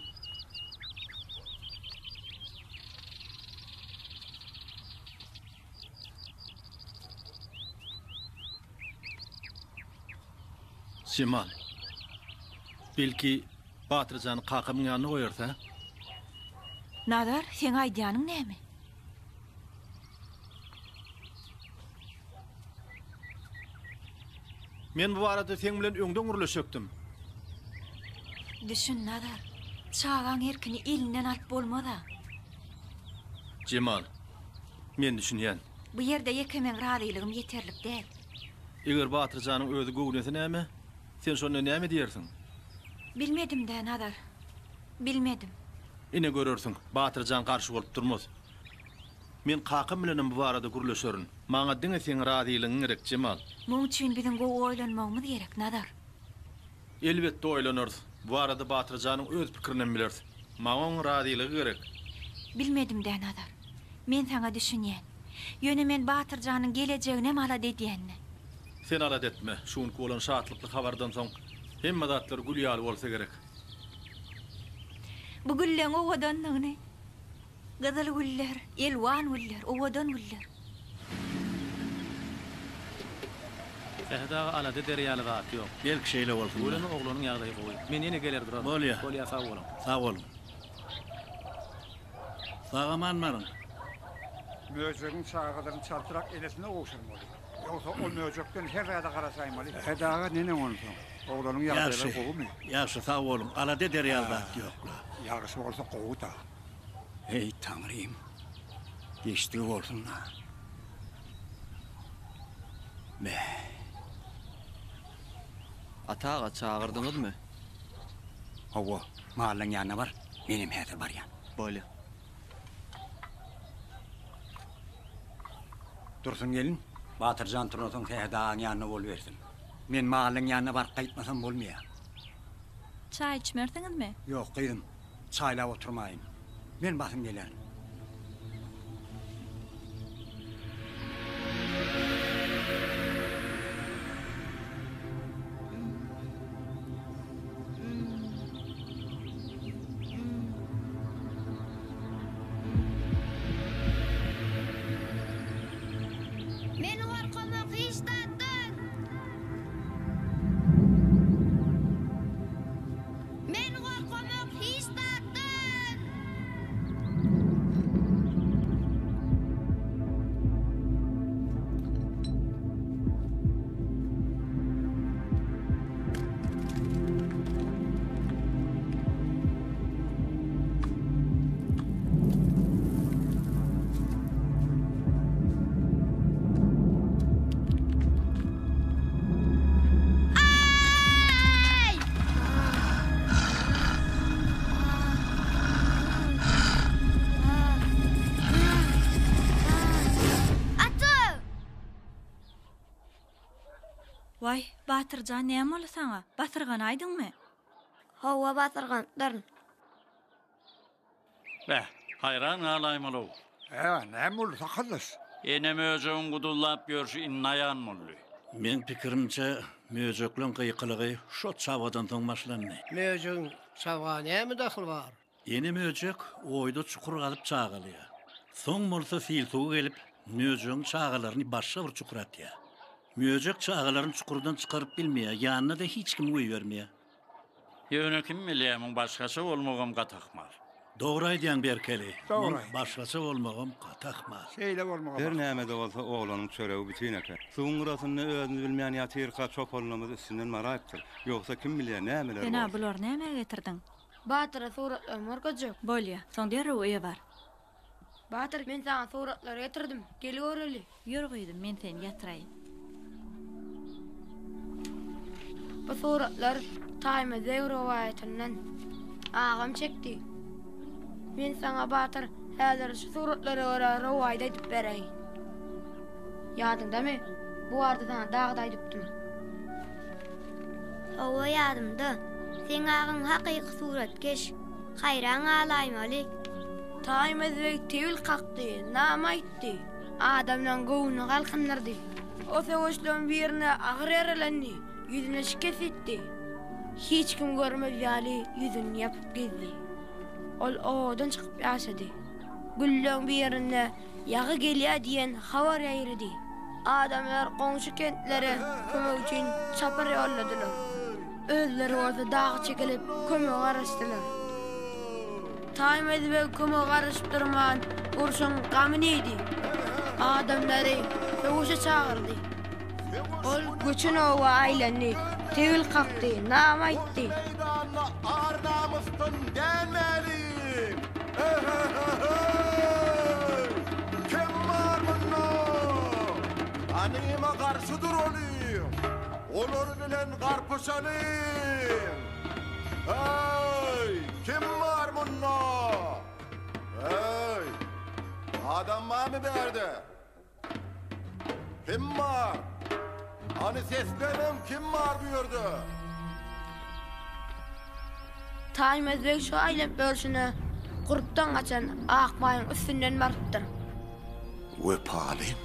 Jemal, belki, Batyrjany kakamyň ýanyna goýarys, hä? Nazar, seň aýdýanyň näme? Men bu barada seň bilen öňden gürleşjekdim. Düşün, Nazar. Çagaň erkini elinden alyp bolmaz-a. Jemal, men düşünýän. Bu ýerde ýeke meň razylygym ýeterlik däl. Eger Batyr janyň özi göwnese näme? Sen şonda näme diýersiň? Bilmedim-dä, Nazar. Bilmedim. Ine görersiň, Batyr jan garşy bolup durmaz. Men kakam bilenem bu barada gürleşerin. Maňa diňe seň razylygyň gerek, Jemal. Muň üçin biziň gowy oýlanmagymyz gerek, Nazar. Elbetde oýlanarys. Bu barada Batyr janyň öz pikirinem bileris. Maňa oň razylygy gerek. Bilmedim-dä, Nazar. Men saňa düşünýän. Ýöne men Batyr janyň gelejeginem alada edýän-dä. Sen alada etme. Şu günki bolan şatlykly habardan soň hemme zatlar gül ýaly bolsa gerek. Bu gülleň owadanlygyny. Gyzyl güller, elwan güller, owadan güller. Sähet aga alada eder ýaly zat ýok. Belki şeýle bolsun-da. Tüweleme oglanyň ýagdaýy gowy. Men ýene geler duraryn. Bolýa. Bolýa sag boluň. Sag boluň. Sag-aman baryň. Möjegiň çagalaryny çaltrak enesine gowşurmaly. Ýogsa ol möjekden her zada garaşaýmaly. Sähet aga neneň onsoň? Oglanyň ýagdaýlary gowumy? Ýagşy sag boluň. Alada eder ýaly zat ýok-la. Ýagşy bolsa gowy-da. Eý, Taňrym, geçdigi bolsun-da. Beh. Ata aga, çagyrdyňyzmy? Hawa, mallaň ýanyna bar, menem häzir barýan. Bolýa. Dursun gelin, Batyr jan turansoň Sähet agaň ýanynda bolubersin. Men mallaň ýanyna baryp gaýtmasam bolmaýar. Çaý içmersiňizmi? Ýok, gyzym, Çaýlap oturmaýyn. Men basym gelerin. Men gorkamok hiç zatdan. Men gorkamok hiç zatdan. Aý! Ata! Waý, Batyr jan näme boldy saňa? Basyrganaýdyňmy? Hawa basyrganypdyryn. Beh, haýran galaýmaly-ow. Hä, näme boldy, sakaldaş? Ene möjegiň guduzlap ýörşi indi aýan boldy. Meň pikirimçe, möjekleň gykylygy şo çabgadan soň başlandy. Möjegiň çabga näme dahyly bar? Ene möjek oýda çukur gazyp çagalaýar. Soň bolsa sil suwy gelip, möjegiň çagalaryny başga bir çukura atýar. Möjek çagalaryny çukurdan çykaryp bilmeýär, ýanyna-da hiç kimi goýbermeýär. Ýöne kim bilýär, muň başgaça bolmagam gaty ahmal. Dogry aýdýaň Berkeli, Dogry. muň başgaça bolmagam gaty ahmal. Şeýle bolmagam Her ahmal. näme-de bolsa oglanyň çöregi bütin eken. Suwuň gyrasynda özüni bilmän ýatyrka çopanlamyz üstünden baraýypdyr. Ýogsa kim bilýär nämeler Sen-ä bolsa. bulary nämä getirdiň? Batyra suratlarymy görkezjek. Bolýa, soň derrew öýe bar. Batyr, men saňa suratlary getirdim. Gel göreli. Ýör gyzym, men seni ýatyraýyn. Bu suratlar Taýmaz beg rowaýatyndan. Agam çekdi. Men saňa Batyr, häzir şu suratlara görä rowaýat aýdyp beräýin. Ýadyňdamy, bu barada saňa dagda aýdypdym. Hawa, ýadymda. Seň agaň hakyky suratkeş. Haýran galaýmaly. Taýmaz beg tebil kakdy, nama aýtdy. Adamlaň göwnüni galkyndyrdy. O söweşleriň birinde agyr ýaralandy, ýüzüne şikes ýetdi. Hiç kim görmez ýaly ýüzüni ýapyp gezdi. Ol obadan çykyp ýaşady. Gülleň birinde ýagy gelýär diýen habar ýaýrady. Adamlar goňşy kentlere kömek üçin çapar ýolladylar. Özleri bolsa daga çekilip kömege garaşdylar. Taýmaz beg kömege garaşyp durman, urşuň gamyny iýdi. Adamlary söweşe çagyrdy. Ol göçen oba aýlandy, tebil kakdy, nama aýtdy. Meýdanda ar-namysdan dänmäliň! Ehe-he-heý! Kim bar munda? Ganyma garşy duralyň! Olar bilen garpyşalyň! Heý! Kim bar munda? Heý! Adam barmy bärde? Kim bar? Hany sesleniň, kim bar bu ýerde? Taýmaz beg şu aýlanyp ýörşüne gurpdan gaçan Akbaýyň üstünden barypdyr. Wepalym,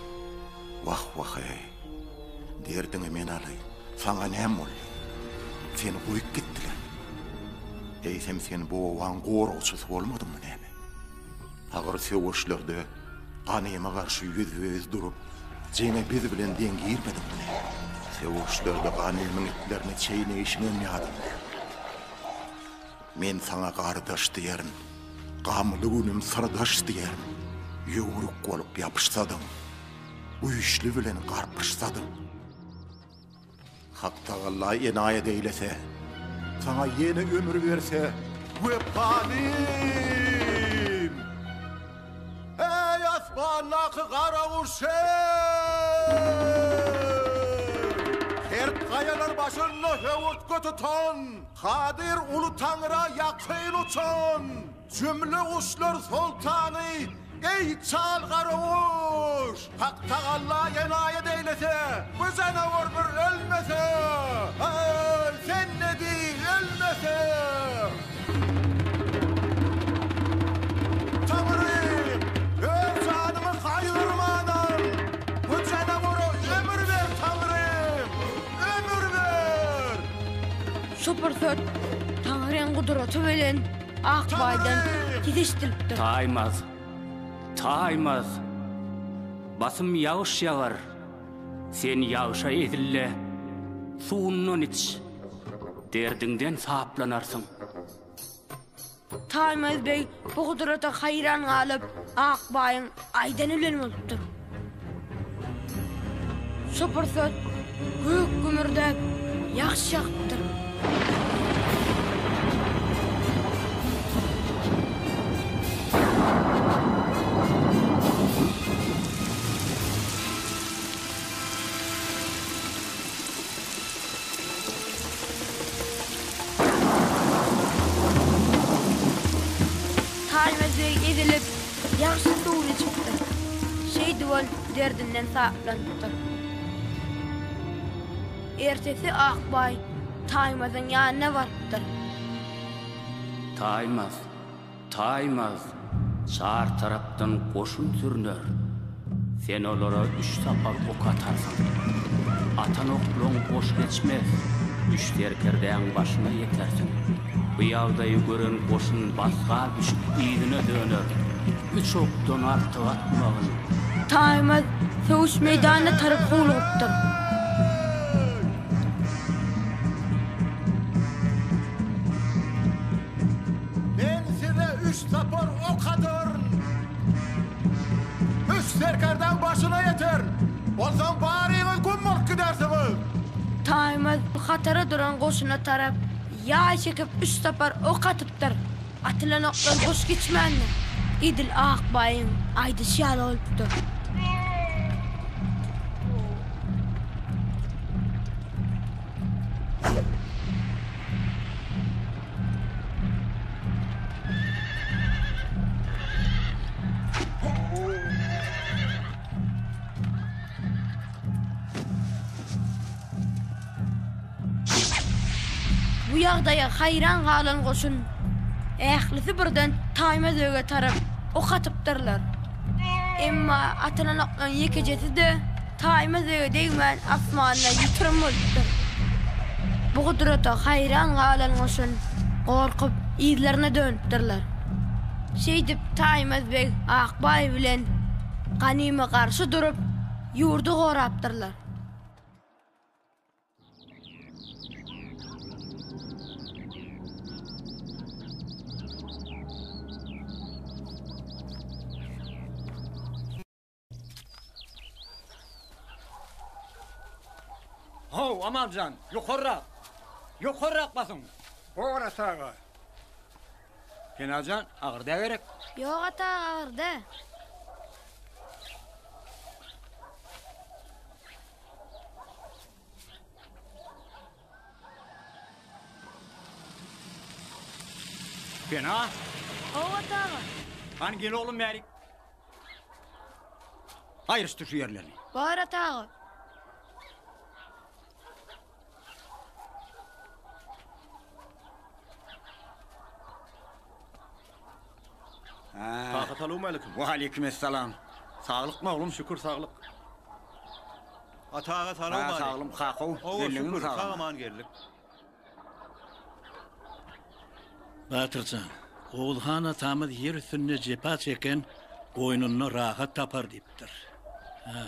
wah-wah-eý, derdiňi men alaýyn, saňa näme boldy? Seni goýup gitdiler. Eýsem sen bu obaň goragçysy bolmadyňmy näme? Agyr söweşlerde ganyma garşy ýüzbe-ýüz durup, jeňe biz bilen deň girmediňmi näme? Söweşlerde ganymyň itlerini çeýneýşiňem ýadymda. Men saňa gardaş diýerin, gamly günüm syrdaş diýerin. Ýüwrük bolup ýapyşsadyň, güýçli bilen garpyşsadyň. Haktagalla enaýat eýlese, saňa ýene ömür berse. Wepanym! Eý, asmandaky garaguş-eý! Kert gaýalar başynda höwürtge tutan, Kadyr uly Taňra ýakyn uçan, Jümle guşlar soltany, eý, çal garaguş! Haktagalla enaýat eýlese, bu janawar bir ölmese! Eý, sen ne diý, ölmese! Taňrym, öz janymy gaýgyrmanam, bu janawara ömür ber, Taňrym, ömür ber! Şu pursat Taňryň gudraty bilen Akbaýdan ses eşidilipdir. Taýmaz. Taýmaz. Basym ýagyş ýagar. Sen ýagşa ezil-de, suwundan iç. Derdiňden saplanarsyň. Taýmaz beg bu gudrata haýran galyp, Akbaýyň aýdany bilen bolupdyr. Şo pursat gök gümürdäp, ýagyş ýagypdyr. Taýmaz beg ezilip, ýagşy suwuny içipdir. Şeýdip ol derdinden saplanypdyr. Ertesi Akbaý Taýmazyň ýanyna barypdyr. Taýmaz, Taýmaz, çar tarapdan goşun sürüner. Sen olara üç sapar ok atarsyň. Atan oklaň boş geçmez, üç serkerdäň başyna ýetersiň. Bu ýagdaýy gören goşun basga düşüp yzyna döner. Üç okdan artyk atmagyn. Taýmaz söweş meýdanyna tarap howlugypdyr. Men size üç sapar ok ataryn. Üç serkerdäň başyna ýeterin. Onsoň baryňyz güm bolup gidersiňiz. Taýmaz hatara duran goşuna tarap ýaý çekip üç sapar ok atypdyr. Atylan oklar boş geçmändir. Edil Akbaýyň aýdyşy ýaly bolupdyr. Bu ýagdaýa haýran galan goşun ählisi birden Taýmaz bege tarap ok atypdyrlar. Emma atylan oklaryň ýekejesi-de Taýmaz bege degmän asmanda ýitirim bolupdyr. Bu gudrata haýran galan goşun gorkup yzlaryna dönüpdirler. Şeýdip Taýmaz beg Akbaý bilen Ganyma garşy durup ýurdy gorapdyrlar. How, Amanjan, ýokarrak! Ýokarrak basyň! Bor, Ata aga. Penajan, agyr dä gerek? Ýok, Ata aga, agyr dä. Pena! How, Ata aga. Hany gel oglum bärik. Aýryşdy şu ýerlerini. Bar Ata aga. Kaka salowmalikim. Waleýkim essalam. Saglykmy oglum? Şükür saglyk. Ata aga salowmalikim. Ha saglym kakow. Hawa Geldiňmi şükür sag sag aman geldik. Batyr jan, Oguz han atamyz ýer üstünde jepa çeken goýnunda rahat tapar diýipdir. Hä,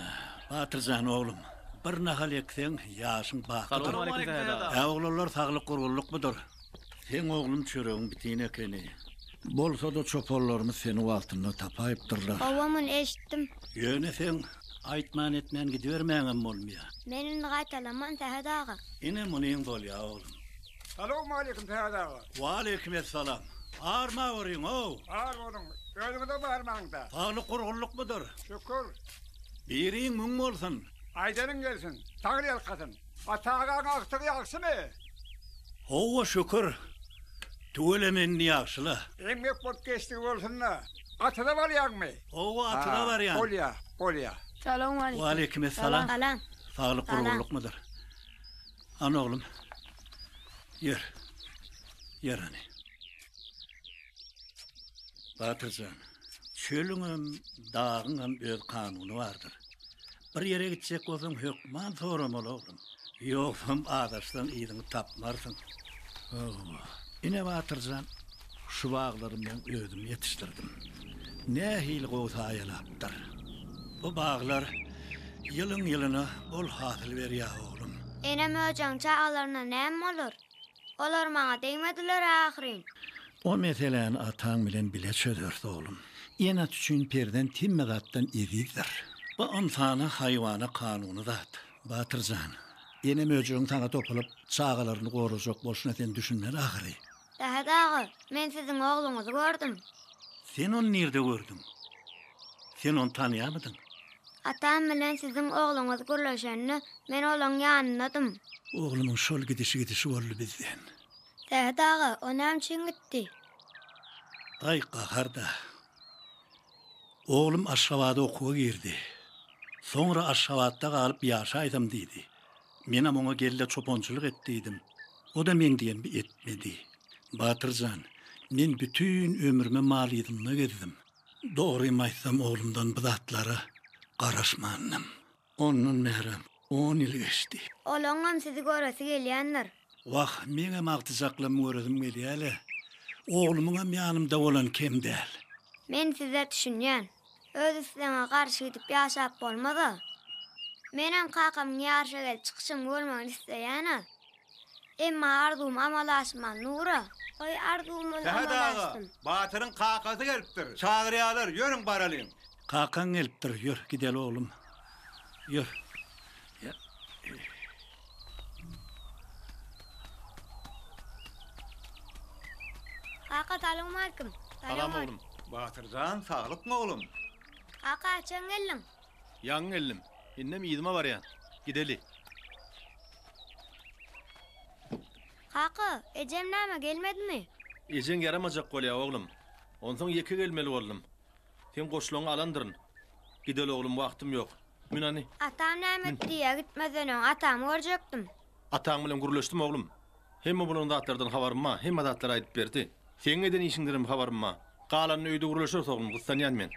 Batyr jan oglum, bir nahal ekseň, ýaşyň bakydyr. Salowmaleýkim Sähet aga. Hä oglanlar saglyk gurgunlykmydyr? Seň oglum çöregiň bitin ekeni. Bolsa-da çopanlarymyz seni wagtynda tapaýypdyrlar. Hawa muny eşitdim. Ýöne seň aýtman-etmän gidibermäňem bolmaýar. Men indi gaýtalaman Sähet aga. Ine munyň bolýa oglum. Salowmaleýkim Sähet aga. Waleýkim essalam. Arma görüň-ow. Bar boluň. Özüňizem armaň-da. Saglyk gurgunlykmydyr? Şükür. Biriň müň bolsun. Aýdanyň gelsin. Taňry ýalkasyn. Ata agaň agtygy ýagşymy? Howwa şükür. Tüweleme indi ýagşyla. Emgek bolup geçdigi bolsun-da. Atyza barýaňmy? Howwa atyza barýan. Bolýa, bolýa. Salowmaleýkim. Waleýkim essalam. Salam. Saglyk gurgunlykmydyr? Hany oglum. Ýör. Ýör hany. Batyr jan, çölüňem, dagyňam öz kanuny bardyr. Bir ýere gitjek bolsaň hökman soramaly oglum. Ýogsam azaşsaň yzyňy tapmarsyň. Hawa. Ine Batyr jan, şu baglary meň özüm ýetişdirdim. Nähili gowy saýalapdyr. Bu baglar ýylyň-ýylyna bol hasyl berýär oglum. Ene möjegiň çagalaryna näme bolar? Olar maňa degmediler ahyryn. O meseläni ataň bilen bile çözeris oglum. Ene-ata üçin perzent hemme zatdan ezizdir. Bu ynsana, haýwana kanuny zat. Batyr jan, ene möjegiň saňa topulyp, çagalaryny gorajak bolşuna sen düşünmeli ahyry. Sähet aga, men siziň ogluňyzy gördüm. Sen ony nirde gördüň? Sen ony tanaýarmydyň? Atam bilen siziň ogluňyz gürleşende, men olaň ýanyndadym. Oglumyň şol gidişi-gidişi boldy bizden. Sähet aga, o näme üçin gitdi? Aý, gahar-da. Oglum Aşgabada okuwa girdi. Soňra Aşgabatda galyp ýaşaýsam diýdi. Menem oňa gel-de çopançylyk et diýdim. O-da meň diýenimi etmedi. Batyr jan, men bütin ömrüme mal yzynda gezdim. Dogrymy aýtsam oglumdan bu zatlara garaşmandym. Ondan bärem on ýyl geçdi. Olaňam sizi göresi gelýändir. Wah, meňem agtyjaklamy göresim gelýä-le. Oglumyňam ýanymda bolany kem däl. Men size düşünýän. Öz islegiňe garşy gidip ýaşap bolmaz-a. Menem kakamyň ýaryşa gelip çykyşymy görmegini isleýän-ä. Emma arzuwym amala aşman dur-a. Goý arzuwymyz Sähet amala aga, aşsyn. Batyryň kakasy gelipdir. Çagyrýarlar, ýörüň baralyň. Kakaň gelipdir, ýör, gideli oglum. Ýör. Kaka salowmalikim. Salam oglum. Batyr jan, saglykmy oglum? Kaka haçan geldiň? Ýaňy geldim. Indem yzyma barýan. Gideli. Kaka, ejem näme gelmedimi? Ejeň ýaramajak bolýa oglum. Onsoň ýeke gelmeli boldum. Seň goşlaňy alandyryn. Gideli oglum, wagtym ýok. Mün hany. Atam näme diýýä gitmezden öň atamy görjekdim. Ataň bilen gürleşdim oglum. Hemme bolan zatlardan habarym bar, hemme zatlary aýdyp berdi. Seň eden işiňdenem habarym bar. Galanyny öýde gürleşeris oglum, gyssanýan men.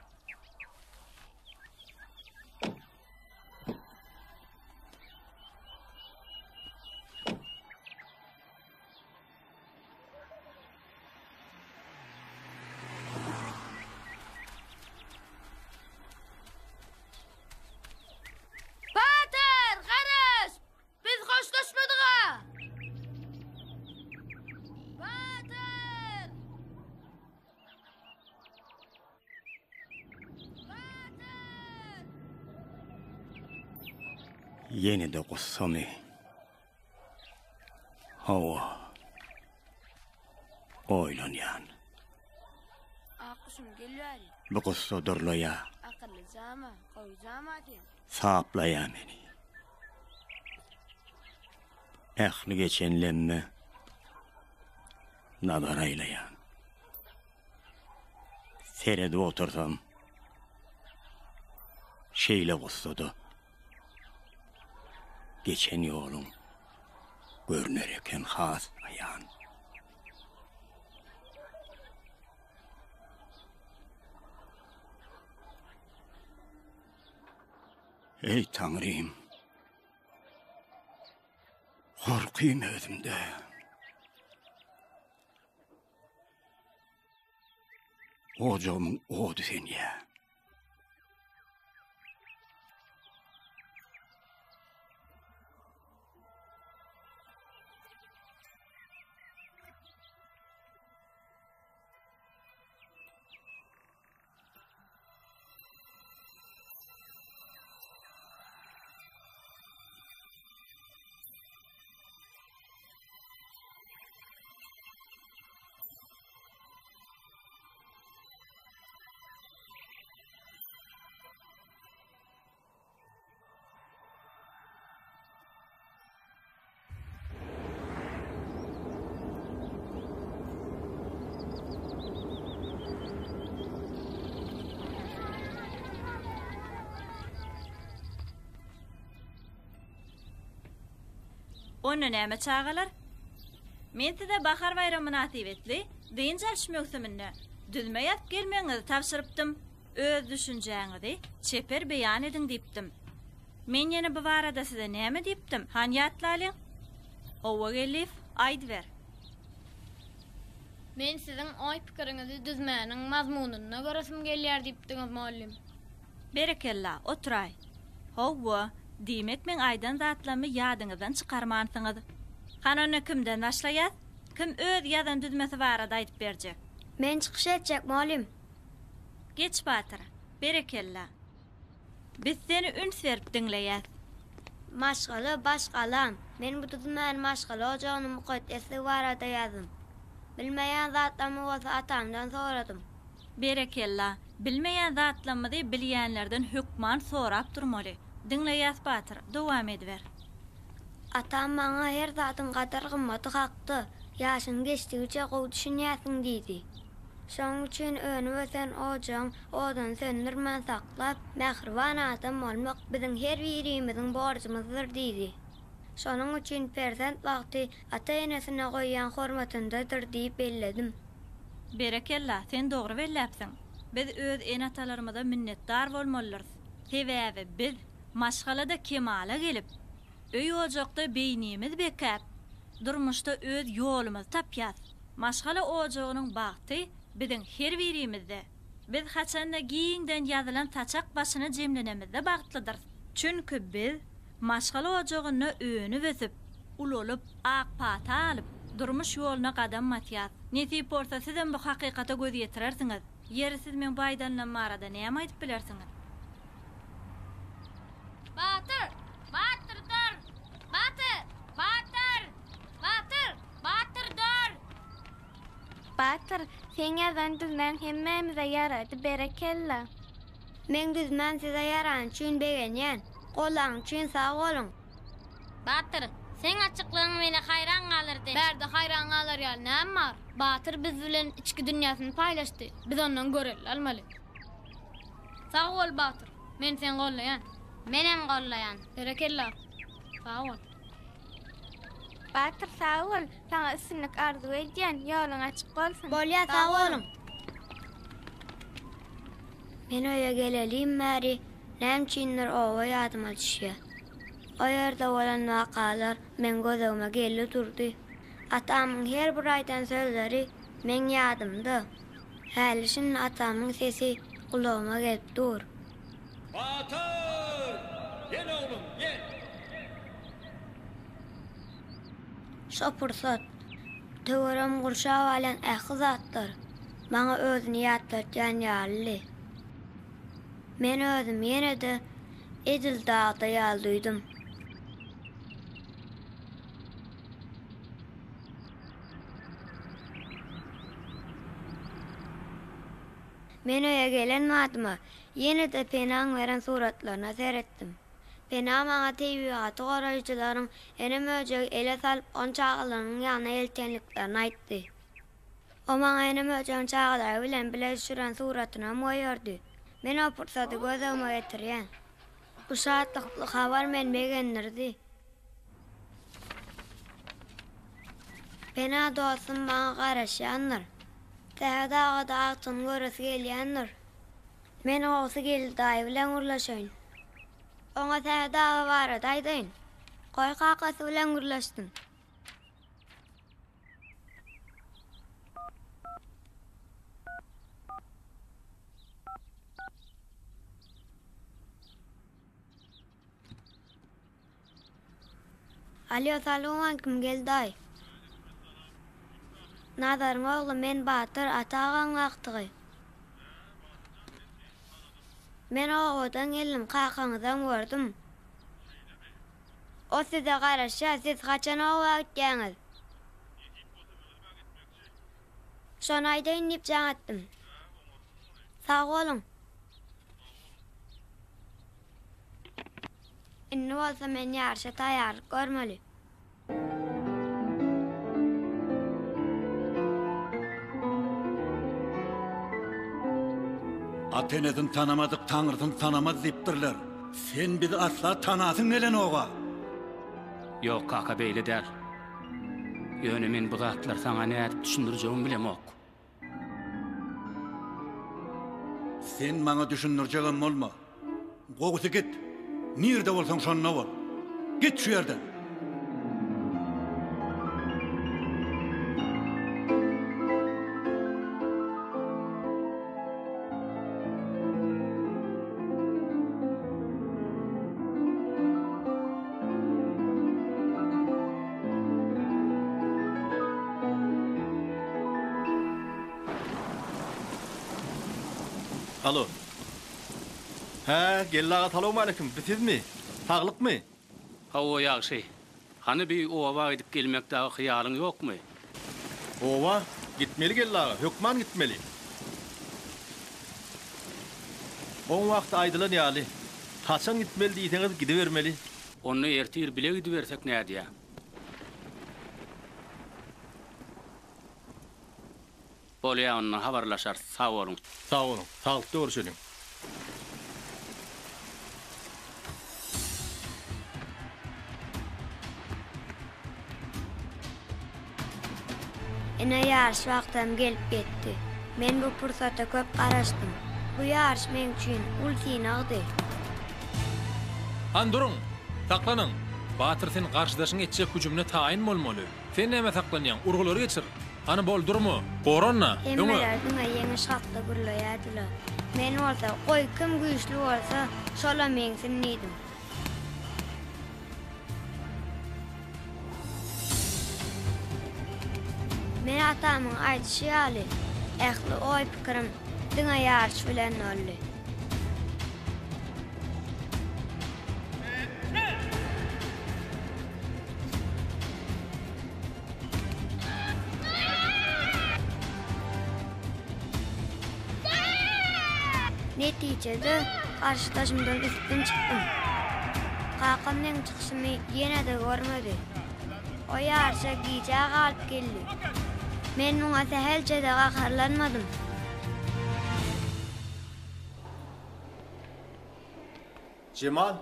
Batyr, garaş! Biz hoşlaşmadyk-a! Batyr! Batyr! Ýene-de gussamy? Hawa. Oýlanýan. Ak guşum gel bäri. Bu gussa durlaýa. Akylly jama, gowy jama sen. Saplaýa meni. Ähli geçenlemme nazar aýlaýan. Seredip otursam, şeýle gussada geçen ýoluň görner eken has aýan. Eý, Taňrym! Gorkym özümde. Ojagymyň ody sönýär. Onda näme çagalar? Men size Bahar baýramy mynasybetli dynç alyş möwsüminde düzme ýazyp gelmegiňizi tabşyrypdym. Öz düşünjäňizi çeper beýan ediň diýipdim. Men ýene bu barada size näme diýipdim, hany ýatlalyň? Howwa Geldiýew, aýdyber. Men siziň oý-pikiriňizi düzmäniň mazmunyny göresim gelýär diýipdiňiz, mugallym. Berekella, oturaý. Howwa, diýmek meň aýdan zatlammy ýadyňyzdan çykarmansyňyz. Hany onda kimden başlaýas? Kim öz ýazan düzmesi barada aýdyp berjek? Men çykyş etjek, mugallym. Geç batyr. Berekella. Biz seni üns berip diňleýäs. Maşgala baş galam. Men bu düzmäni maşgala ojagynyň mukaddesligi barada ýazdym. Bilmeýän zatlarymy bolsa atamdan soradym. Berekella. Bilmeýän zatlarymyzy bilýänlerden hökman sorap durmaly. Diňleýäs batyr, dowam ediber. Atam maňa her zadyň gadyr-gymmaty hakda, ýaşyň geçdigiçe gowy düşünýärsiň diýdi. Şonuň üçin önüp-ösen ojagyň oduny söndürmän saklap, mähriban adam bolmak biziň her birimiziň borjumyzdyr diýdi. Şonuň üçin perzent bagty ata-enesine goýýan hormatyndadyr diýip belledim. Berekella, sen dogry belläpsiň. Biz öz ene-atalarymyza minnetdar bolmalydyrys. Sebäbi biz maşgalada kemala gelip, öý-ojakda beýnimiz bekäp, durmuşda öz ýolumyzy tapýas. Maşgala ojagynyň bagty biziň her birimizde. Biz haçanda giňden ýazylan saçak başyna jemlenemizde bagtlydyrys. Çünki biz maşgala ojagynda önüp-ösüp, ulalyp, ak pata alyp, durmuş ýoluna gadam basýas. Nesip bolsa sizem bu hakykata göz ýetirersiňiz. Ýeri siz meň bu aýdanlarym barada näme aýdyp bilersiňiz? Batyr! Batyr dur! Batyr! Batyr! Batyr! Batyr dur! Batyr, seň ýazan düzmäň hemmämize ýarady, berekella. Meň düzmäm size ýarany üçin begenýän. Goldaň üçin sag boluň. Batyr, seň açyklygyň meni haýran galdyrdy. Bärde haýran galar ýaly näme bar? Batyr biz bilen içki dünýäsini paýlaşdy. Biz ondan görelde almaly. Sag bol Batyr. Men seni gollaýan. Menem gollaýan. Berekella. Sag bol. Batyr sag bol. Saňa üstünlik arzuw edýän. Ýoluň açyk bolsun. Bolýa sag boluň. Men öýe gelelim bäri näme üçindir oba ýadyma düşýär. O ýerde bolan wakalar meň gözegime geldi durdy. Atamyň her bir aýdan sözleri meň ýadymda. Häli-şindi atamyň sesi gulagyma gelip dur. Batyr! Gel oglum, gel! Şo pursat, töweregimi gurşap alýan ähli zatlar maňa özüni ýatlatýan ýalydy. Men özümi ýene-de edil dagda ýaly duýdum. Men öýe gelen badyma, ýene-de Penaň beren suratlaryna seretdim. Pena maňa tebigaty goraýjylaryň ene möjegi ele salyp ony çagalarynyň ýanyna eltenliklerini aýtdy. O maňa ene möjegiň çagalary bilen bile düşüren suratynam goýberdi. Men o pursady göz öňüme getirýän. Bu şatlykly habar meni begendirdi. Pena dostum maňa garaşýandyr. Sähet aga-da agtygyny göresi gelýändir. Men gowusy Geldi daýy bilen gürleşeýin. Oňa Sähet aga barada aýdaýyn. Goý kakasy bilen gürleşsin. Alýo salowmalikim Geldi daýy. Nazaryň ogly men Batyr Ata agaň agtygy. Men obadan geldim kakaňyzam gördüm. O size garaşýar siz haçan oba gitýäňiz? Şony aýdaýyn diýip jaň etdim. Sag boluň. Indi bolsa men ýaryşa taýýarlyk görmeli. Ata-enesini tanamadyk Taňrysyny tanamaz diýipdirler. Sen bizi asla tanasyň gelenok-a. Ýok, kaka, beýle däl. Ýöne men bu zatlary saňa nädip düşündirjegimi bilemok. Sen maňa düşündirjegem bolma. Gowusy git. Nirde bolsaň şonda bol. Git şu ýerden. Alo. Hä, Geldi aga salowmaleýkim, bi sizmi? Saglykmy? Hawa, ýagşy. Hany bi oba gidip gelmek dagy hyýalyň ýokmy? Oba? Gitmeli Geldi aga, hökman gitmeli. Oň wagty aýdylan ýaly. Haçan gitmeli diýseňiz gidibermeli. Onda ertir bile gidibersek nädýä? Bolýa onda habarlaşarys sag boluň. Sag boluň. Saglykda görüşeliň. Ine ýaryş wagtam gelip ýetdi. Men bu pursata köp garaşdym. Bu ýaryş meň üçin uly synagdy. Han duruň! Saklanyň! Batyr sen garşydaşyň etjek hüjümine taýyn bolmaly. Sen nämä saklanýaň? Urgulary geçir! Hany bol durma! Goran-da! Öňe! Hemmeler diňe ýeňiş hakda gürleýärdiler. Men bolsa, goý kim güýçli bolsa, şolam ýeňsin diýdim. Men atamyň aýdyşy ýaly, ähli oý-pikirim diňe ýaryş bilen boldy. Netijede, garşydaşymdan üstün çykdym. Kakam meň çykyşymy ýene-de görmedi. O ýaryşa gijä galyp geldi. Men muňa sähelçe-de gaharlanmadym. Jemal,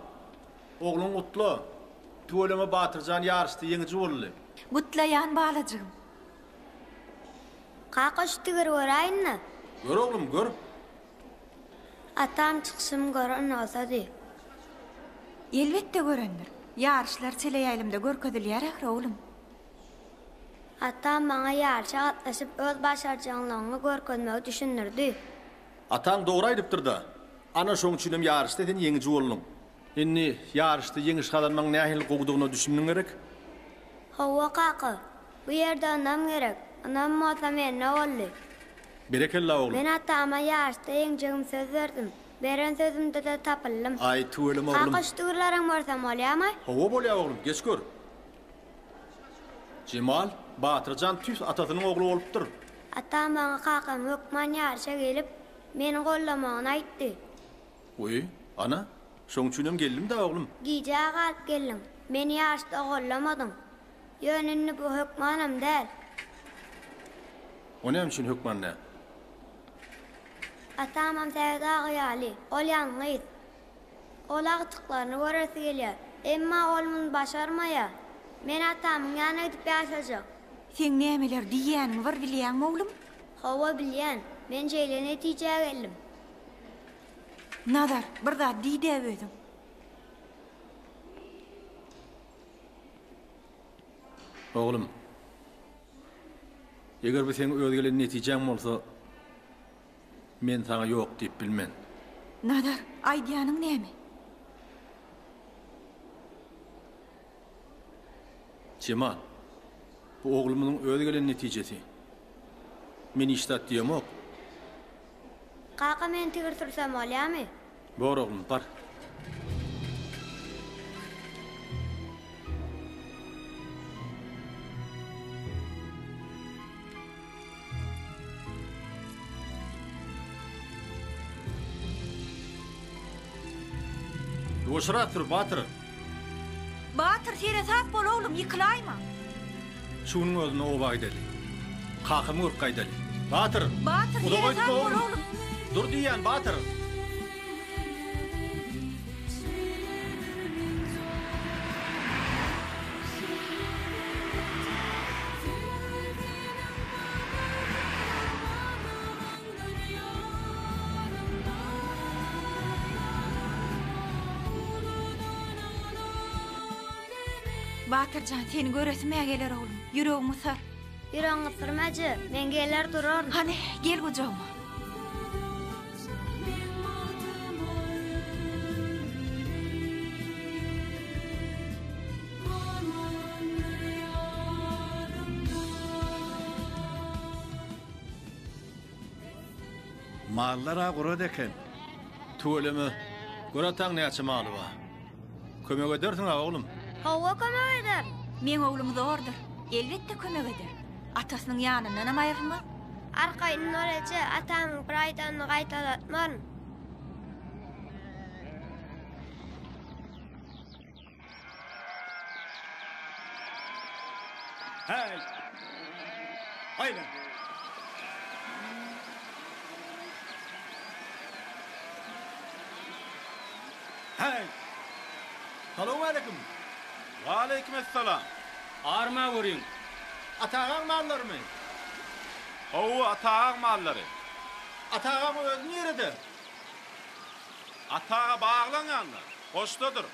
ogluňy gutla! Tüweleme Batyrjan ýaryşda ýeňiji boldy. Gutlaýan balajygym. Kaka şu tigiri göräýin-le. Gör oglum, gör. Atam çykyşymy gören bolsady. Elbetde görendir. Ýaryşlar teleýaýlymda görkezilýär ahyry oglum. Atam maňa ýaryşa gatnaşyp öz başarjaňlygyňy görkezmegi düşündirdi. Ataň dogry aýdypdyr-da. Ana şoň üçinem ýaryşda sen ýeňiji bolduň. Indi ýaryşda ýeňiş gazanmagyň nähili gowudygyna düşündiň gerek? Hawa kaka, bu ýerde ynam gerek, ynam bolsa mende boldy. Berekella oglum. Men atama ýaryşda ýeňjegimi söz berdim, beren sözümde-de tapyldym. Aý, tüweleme oglum. Kaka şu tigirleriň görsem bolýamy? Hawa bolýa oglum, geç gör. Jemal, Batyrjan tüýs atasynyň ogly bolupdyr. Atam maňa kakam hökman ýaryşa gelip. Meni gollamagyny aýtdy. Wiý, ana, şoň üçinem geldim-dä, oglum. Gijä galyp geldiň. Meni ýaşda gollamadyň. Ýöne indi bu hökmanam däl. O näme üçin hökman däl? Atamam Sähet aga ýaly, ol ýalňyz. Ol agtyklaryny göresi gelýär. Emma ol muny başarmaýar. Men atamyň ýanyna gidip ýaşajak. Seň nämeler diýýäniňi bir bilýäňmi, oglum? Hawa, bilýän. Men şeýle netijä geldim. Nazar, bir zat diý-dä özüň. Oglum, eger bu seň öz gelen netijäň bolsa, men saňa ýok diýip bilmen. Nazar, aýdýanyň näme? Jemal, bu oglumyzyň öz gelen netijesi. Men hiç zat diýemok. Kaka men tigir sürsem bolýamy? Bor oglum, bar. Ýuwaşrak sür, Batyr. Batyr, seresap bol oglum, ýykylaýma. Şu günüň özünde oba gideli. Kakamy görüp gaýdaly. Batyr! Batyr, Uzaga seresap gitme bol oglum. oglum. Dur diýýän, Batyr! Batyr jan, seni göresim-ä geler oglum. Ýüregiňi gysar. Ýüregiňi gysdyrma eje, men geler duraryn. Hany, gel gujagyma. Mallar-a gurat eken. Tüweleme, gör ataň näçe maly bar. Kömek edersiň-ä, oglum? Hawa, kömek ederin. Meň oglum zordur. Elbetde kömek eder. Atasynyň ýanyndanam aýrylmaz. Arkaýyn bol eje, atamyň bir aýdanyny gaýtalatmaryn. Häý! Haýla! Häý! Salowmaleýkim! Waleýkim essalam! Arma görüň! Ata agaň mallarymy? Hawa, Ata agaň mallary. Ata agaň özi nirede? Ata aga baglaň ýanynda, goşdadyr.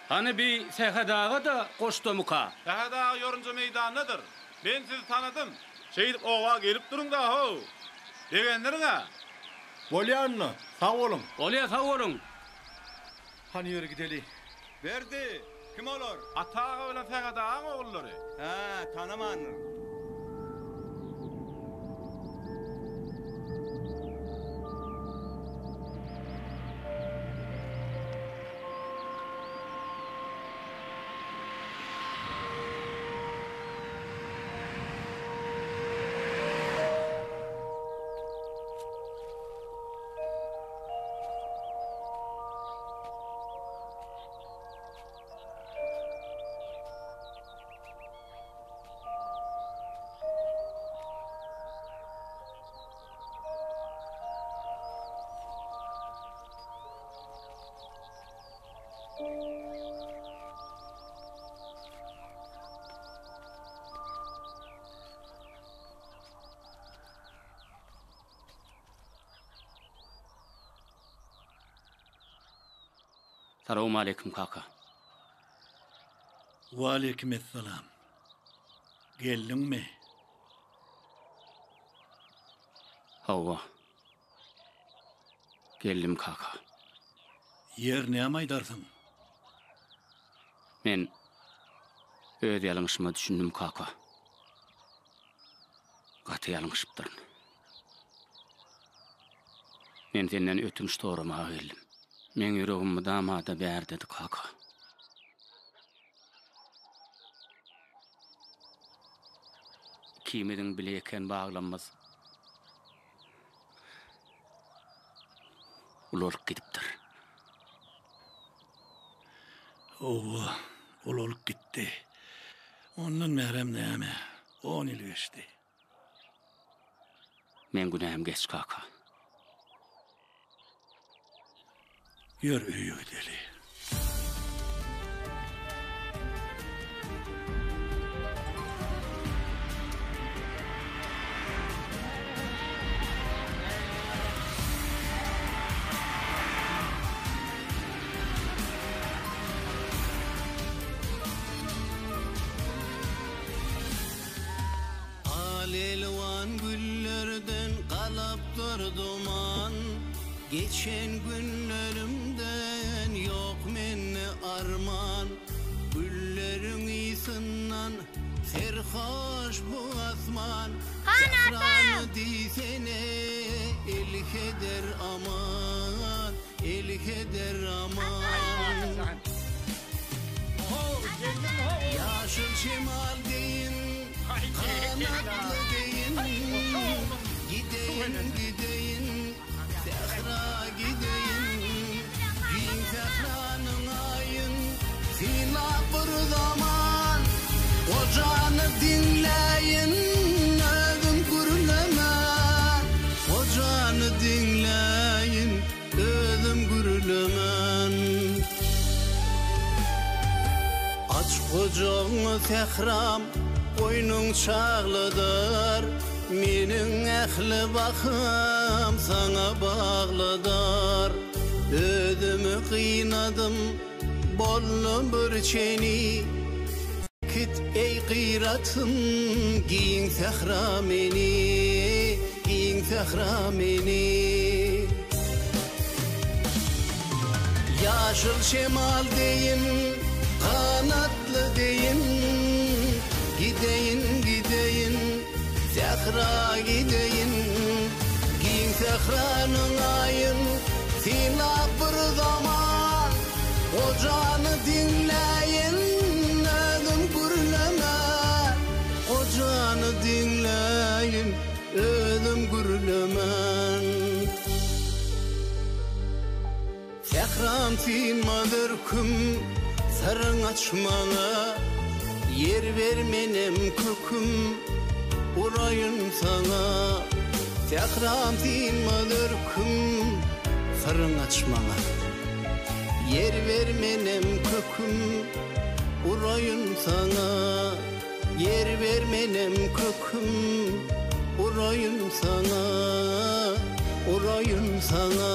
Hany bi Sähet aga-da goşdamyka? Sähet aga ýorunja meýdandadyr. Men sizi tanadym. Şeýdip oba gelip duruň-da how. Begendirin-ä. Bolýa onda, sag boluň. Bolýa, sag boluň. Hany ýör gideli. Berdi, kim olar? Ata aga bilen Sähet agaň ogullary. Hä, tanamandyryn. Salowmaleýkim kaka. Waleýkim essalam. Geldiňmi? Hawa. Geldim kaka. Ýer näme aýdarsyň? Men öz ýalňyşyma düşündim kaka. Gaty ýalňyşypdyryn. Men senden ötünç soramaga geldim. Meň ýüregim mydama-da bärdedi kaka. Ikimiziň bile eken baglamyz. Ulalyp gidipdir. Howwa, ulalyp gitdi. Ondan bärem näme, on ýyl geçdi. Meň günäm geç kaka. Ýör öýe gideli. Al-elwan güllerden galapdyr duman, Geçen günlerimden ýok mende arman. Gülleriň ysyndan serhoş bu asman, Sährany diýsene, elheder aman, Elheder aman. Ýaşyl şemal deýin, ganatly deýin, Gideýin, gideýin, sähra gideýin. Giň sähranyň aýyn synlap bir zaman, Gojany diňläýin, özüm gürlemän. Gojany diňläýin, Özüm gürlemän. Aç gujagyňy sähram, goýnuň çagladar, Meniň ähli baham saňa bagladar. Özümi gynadym, boldy bir çeni, Äkit eý gyratym, giň sähra meni, Giň sähra meni. Ýaşyl şemal deýin, ganatly deýin, Gideýin, gideýin, sähra gideýin. Giň sähranyň aýyn synlap bir zaman, Gojany diňläýin, özüm gürlemän. Gojany diňläýin, Özüm gürlemän. Sähram synmaz örküm, Syryň aç maňa. Ýer ber menem köküm, Uraýyn saňa. Sähram synmaz örküm, Syryň aç maňa. Ýer ber menem köküm, Uraýyn saňa. Ýer ber menem köküm uraýyn saňa, uraýyn saňa.